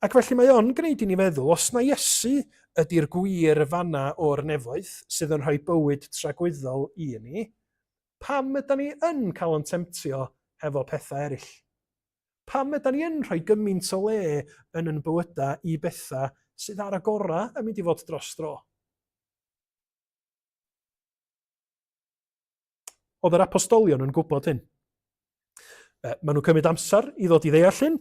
Ac felly mae o'n gwneud i ni feddwl, os na Iesu ydy'r gwir fanna o'r nefoedd sydd yn rhoi bywyd tragwyddol i ni, pam ydy ni yn cael yn temtio hefo pethau eraill? Pam ydy ni yn rhoi gymaint o le yn yn bywydau i bethau sydd ar y gorau yn mynd i fod dros dro? Oedd yr apostolion yn gwybod hyn. Maen nhw'n cymryd amser i ddod i ddeall hyn,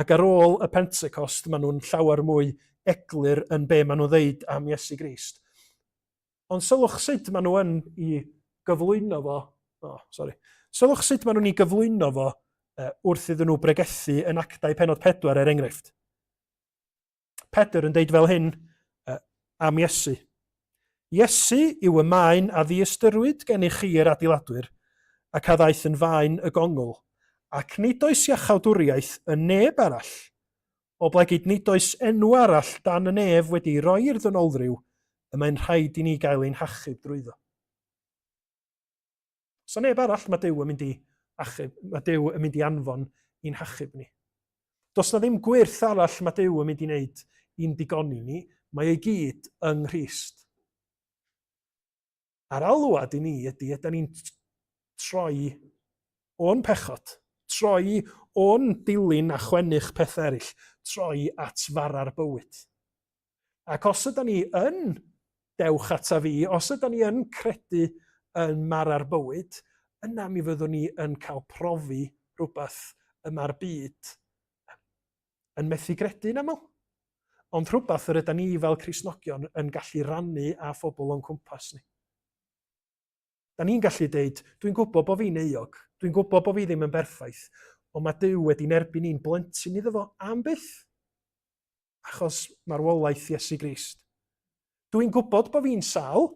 ac ar ôl y Pentecost maen nhw'n llawer mwy eglur yn be maen nhw'n ddeud am Iesu Grist. Ond sylwch sut maen nhw yn i gyflwyno fo, oh, sorry. Sylwch sut maen nhw'n i gyflwyno fo wrth iddyn nhw bregethu yn Actau penod 4 er enghraifft. Pedr yn deud fel hyn am Iesu. Iesu yw y maen a ddiystyrwyd gennych chi yr adeiladwyr, ac a ddaeth yn faen y gongl, ac nid oes iachawdwriaeth yn neb arall, oblegid nid oes enw arall dan y nef wedi ei roi i'r ddynolryw y mae'n rhaid i ni gael ein hachub drwyddo. So neb arall mae Duw yn mynd i achub, mae Duw yn mynd i anfon i'n hachub ni. Does na ddim gwyrth arall mae Duw yn mynd i wneud i'n digoni ni, mae ei gyd yng Nghrist. A'r alwad i ni ydy, ydy ni'n troi o'n pechod, troi o'n dilyn a chwennych pethau eraill, troi at fara'r bywyd. Ac os ydy ni yn dewch ata fi, os ydy ni yn credu yn mara'r bywyd, yna mi fyddwn ni yn cael profi rhywbeth y mae'r byd yn methu gredu yn aml. Ond rhywbeth yr ydy ni fel Cristnogion yn gallu rannu â phobl o'n cwmpas ni. Da ni'n gallu deud, dwi'n gwybod bod fi'n euog, dwi'n gwybod bod fi ddim yn berffaith, ond mae Duw wedi nerbyn ni'n blentyn iddo fo am byth. Achos marwolaeth Iesu Grist. Dwi'n gwybod bod fi'n sâl,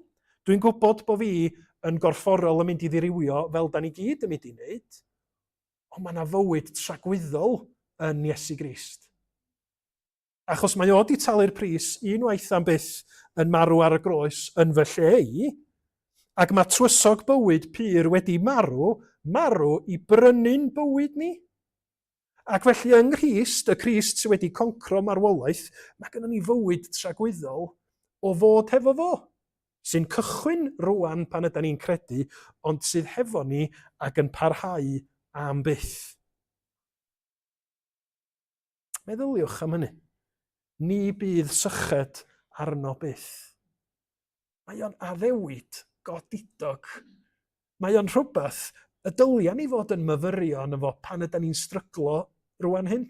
dwi'n gwybod bod fi yn gorfforol yn mynd i ddirywio fel da ni gyd yn mynd i wneud, ond mae yna fywyd tragwyddol yn Iesu Grist. Achos mae o di talu'r pris unwaith am byth yn marw ar y groes yn fy lle i, ac mae twysog bywyd pur wedi marw, marw i brynu'n bywyd ni. Ac felly yng Nghrist, y Crist sydd wedi concro marwolaeth, mae gennym ni fywyd tragwyddol o fod hefo fo, sy'n cychwyn rwan pan ydy ni'n credu, ond sydd hefo ni ac yn parhau am byth. Meddyliwch am hynny. Ni bydd syched arno byth. Mae o'n addewid godidog. Mae o'n rhywbeth y dylia ni fod yn myfyrio arno fo pan ydy ni'n stryglo rwan hyn.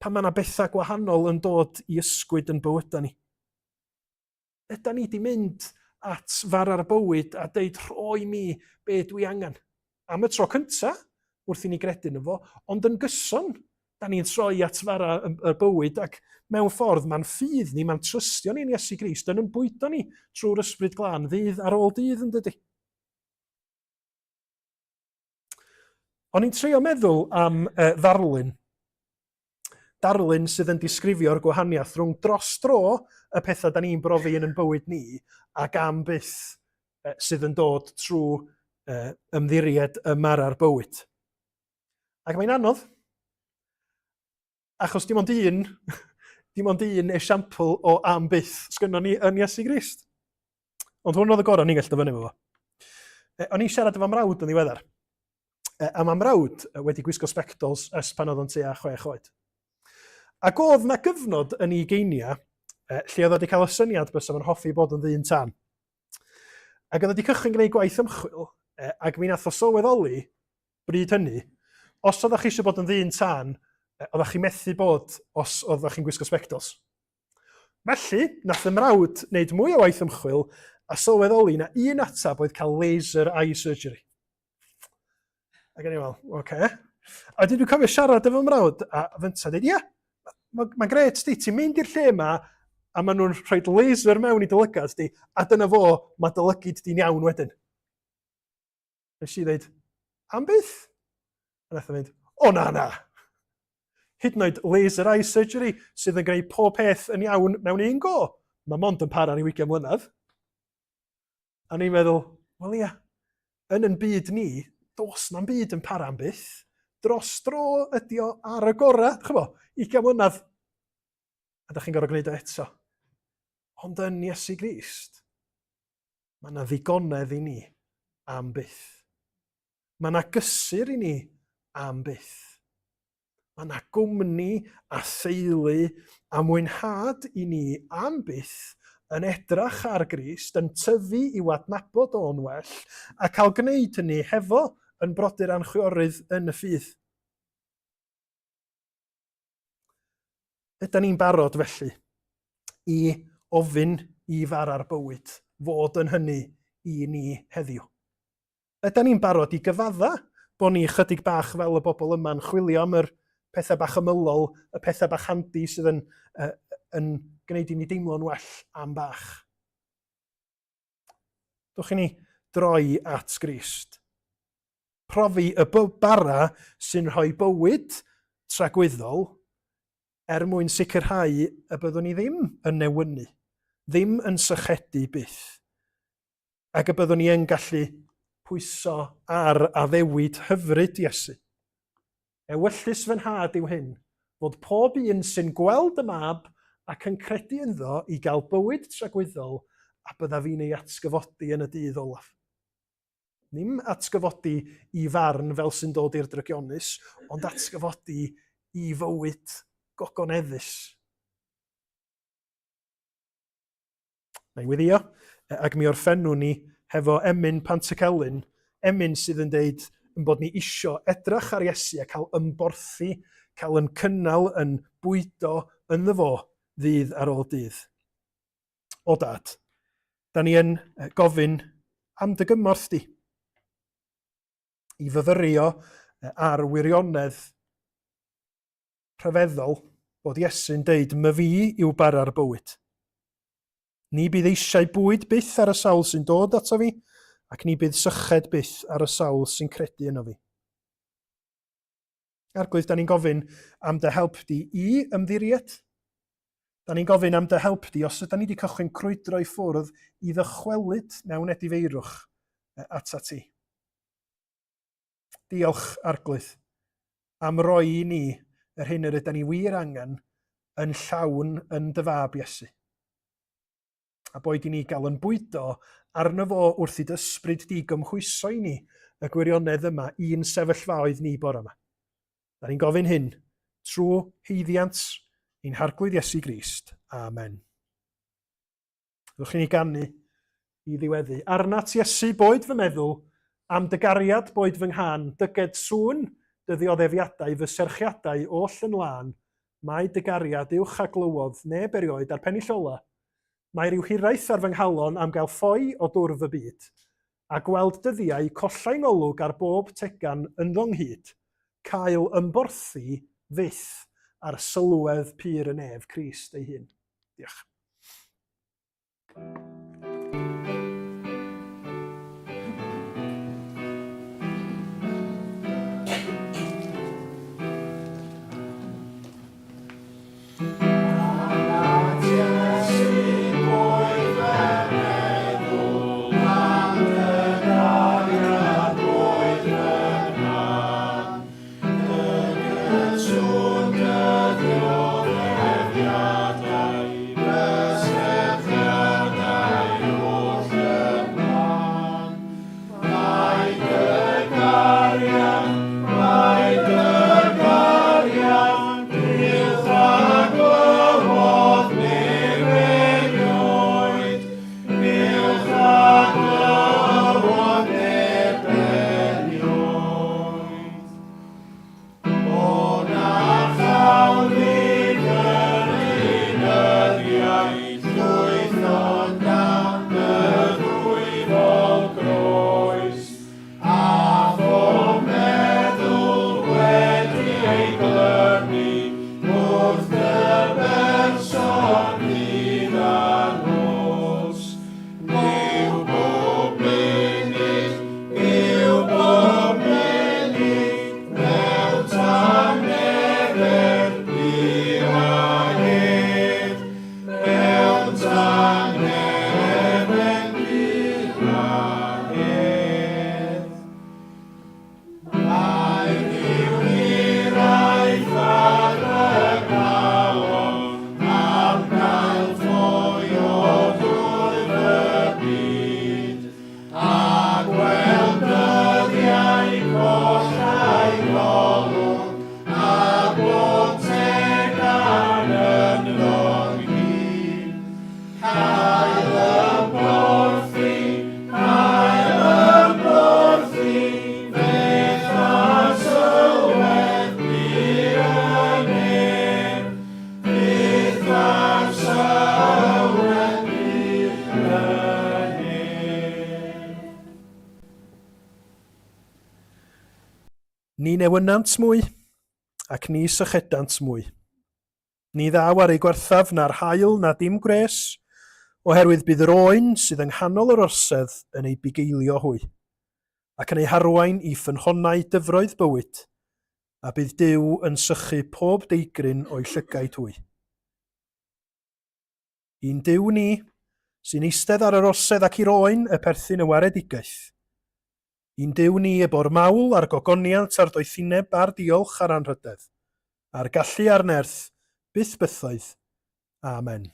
Pan mae yna bethau gwahanol yn dod i ysgwyd yn bywydau ni. Yda ni di mynd at fara'r bywyd a deud rhoi mi be dwi angen. Am y tro cynta, wrth i ni gredu yn fo, ond yn gyson, da ni'n troi at fara y bywyd ac mewn ffordd mae'n ffydd ni, mae'n trystio ni'n Iesu Grist yn yn bwydo ni trwy'r ysbryd glân ddydd ar ôl dydd yn dydy. O'n i'n trio meddwl am ddarlun. Darlun sydd yn disgrifio'r gwahaniaeth rhwng dros dro y pethau da ni'n brofi yn yn bywyd ni ac am byth sydd yn dod trwy ymddiried y mara'r bywyd. Ac mae'n anodd, achos dim ond un, dim ond un esiampl o am byth sgynnon ni yn Iesu Grist. Ond hwn oedd y gorau ni'n gallu dyfynnu fo. E, o'n i'n siarad efo mrawd yn ddiweddar. E, a mae mrawd wedi gwisgo sbectols ers pan oedd o'n tua chwech oed. Ac oedd na gyfnod yn ei geinia e, lle oedd wedi cael y syniad bysa fo'n hoffi bod yn ddyn tân. Ac oedd wedi cychwyn gwneud gwaith ymchwil, e, ac mi nath o sylweddoli bryd hynny, os oeddech chi eisiau bod yn ddyn tân, e, oeddech chi methu bod os oeddech chi'n gwisgo sbectols. Felly, nath y mrawd wneud mwy o waith ymchwil a sylweddoli na un atab oedd cael laser eye surgery. Ac o'n i'n fel, oce. Okay. A wedyn dwi'n cofio siarad efo mrawd a fynta dweud, ie, mae'n ma gret, di, ti'n mynd i'r lle yma a maen nhw'n rhoi laser mewn i dylygad di, a dyna fo, mae dylygyd di'n iawn wedyn. Nes i ddeud, am byth? A nath o fynd, o na na! Hyd yn oed laser eye surgery sydd yn gwneud pob peth yn iawn mewn un go. Mae mond yn para ryw 20 mlynedd. A ni'n meddwl, wel ia, yn yn byd ni, dos na'n byd yn para am byth. Dros dro ydi o ar y gorau, chybo, 20 mlynedd. A da chi'n gorfod gwneud o eto. Ond yn Iesu Grist, Mae yna ddigonedd i ni am byth. Mae yna gysur i ni am byth. Mae yna gwmni a theulu a mwynhad i ni am byth yn edrach ar Grist, yn tyfu i'w adnabod o'n well, a cael gwneud hynny hefo yn brodyr a'n chwiorydd yn y ffydd. Ydan ni'n barod felly i ofyn i fara'r bywyd fod yn hynny i ni heddiw? Ydan ni'n barod i gyfadda bod ni chydig bach fel y bobl yma'n chwilio am yr pethau bach ymylol, y pethau bach handi sydd yn, uh, yn gwneud i ni deimlo'n well am bach? Dwch i ni droi at Grist. Profi y bara sy'n rhoi bywyd tragwyddol er mwyn sicrhau y byddwn ni ddim yn newynu, ddim yn sychedu byth, ac y byddwn ni yn gallu pwyso ar addewid hyfryd Iesu. Ewyllys fy nhad yw hyn, fod pob un sy'n gweld y Mab ac yn credu ynddo i gael bywyd tragwyddol, a byddaf i'n ei atgyfodi yn y dydd olaf. Ddim atgyfodi i farn fel sy'n dod i'r drygionus, ond atgyfodi i fywyd gogoneddus. Na i weddio, ac mi orffennwn ni hefo emyn Pantycelyn, emyn sydd yn deud yn bod ni isio edrach ar Iesu a cael ymborthi, cael yn cynnal, yn bwydo ynddo fo ddydd ar ôl dydd. O dad, da ni yn gofyn am dy gymorth di i fyfyrio ar wirionedd rhyfeddol bod Iesu'n deud myfi yw bara'r bywyd. Ni bydd eisiau bwyd byth ar y sawl sy'n dod ato fi, ac ni bydd syched byth ar y sawl sy'n credu yno fi. Arglwydd, da ni'n gofyn am dy help di i ymddiried. Da ni'n gofyn am dy help di os ydyn ni wedi cychwyn crwydro i ffwrdd i ddychwelyd mewn edifeirwch atat ti. Diolch, Arglwydd, am roi i ni yr hyn yr ydyn ni wir angen yn llawn yn dy fab Iesu. A boed i ni gael yn bwydo arno fo wrth i dy ysbryd di gymhwyso i ni y gwirionedd yma i'n sefyllfaoedd ni bore yma. Da ni'n gofyn hyn trwy haeddiant ein Harglwydd Iesu Grist. Amen. Ddwch i ni ganu i ddiweddu. Arnat Iesu boed fy meddwl, am dy gariad boed fy nghân, dyged sŵn dy ddioddefiadau, fy serchiadau oll yn lân, mae dy gariad uwch a glywodd neb erioed, a'r pennill ola, mae rhyw hiraeth ar fy nghalon am gael ffoi o dwrf y byd, a gweld dyddiau collai ngolwg ar bob tegan ynddo nghyd, cael ymborthi fyth ar sylwedd pur y nef Crist ei hun. Diolch. O na chawn Ni newynant mwy, ac ni sychedant mwy. Ni ddaw ar eu gwarthaf na'r haul na dim gwres, oherwydd bydd yr oen sydd yng nghanol yr orsedd yn eu bugeilio hwy, ac yn eu harwain i ffynhonnau dyfroedd bywyd, a bydd Duw yn sychu pob deigryn o'u llygaid hwy. I'n Duw ni, sy'n eistedd ar yr orsedd ac i'r oen y perthyn y waredigaeth. I'n Duw ni y bo'r mawl a'r gogoniant a'r doethineb a'r diolch a'r anrhydedd, a'r gallu a'r nerth, byth bythoedd. Amen.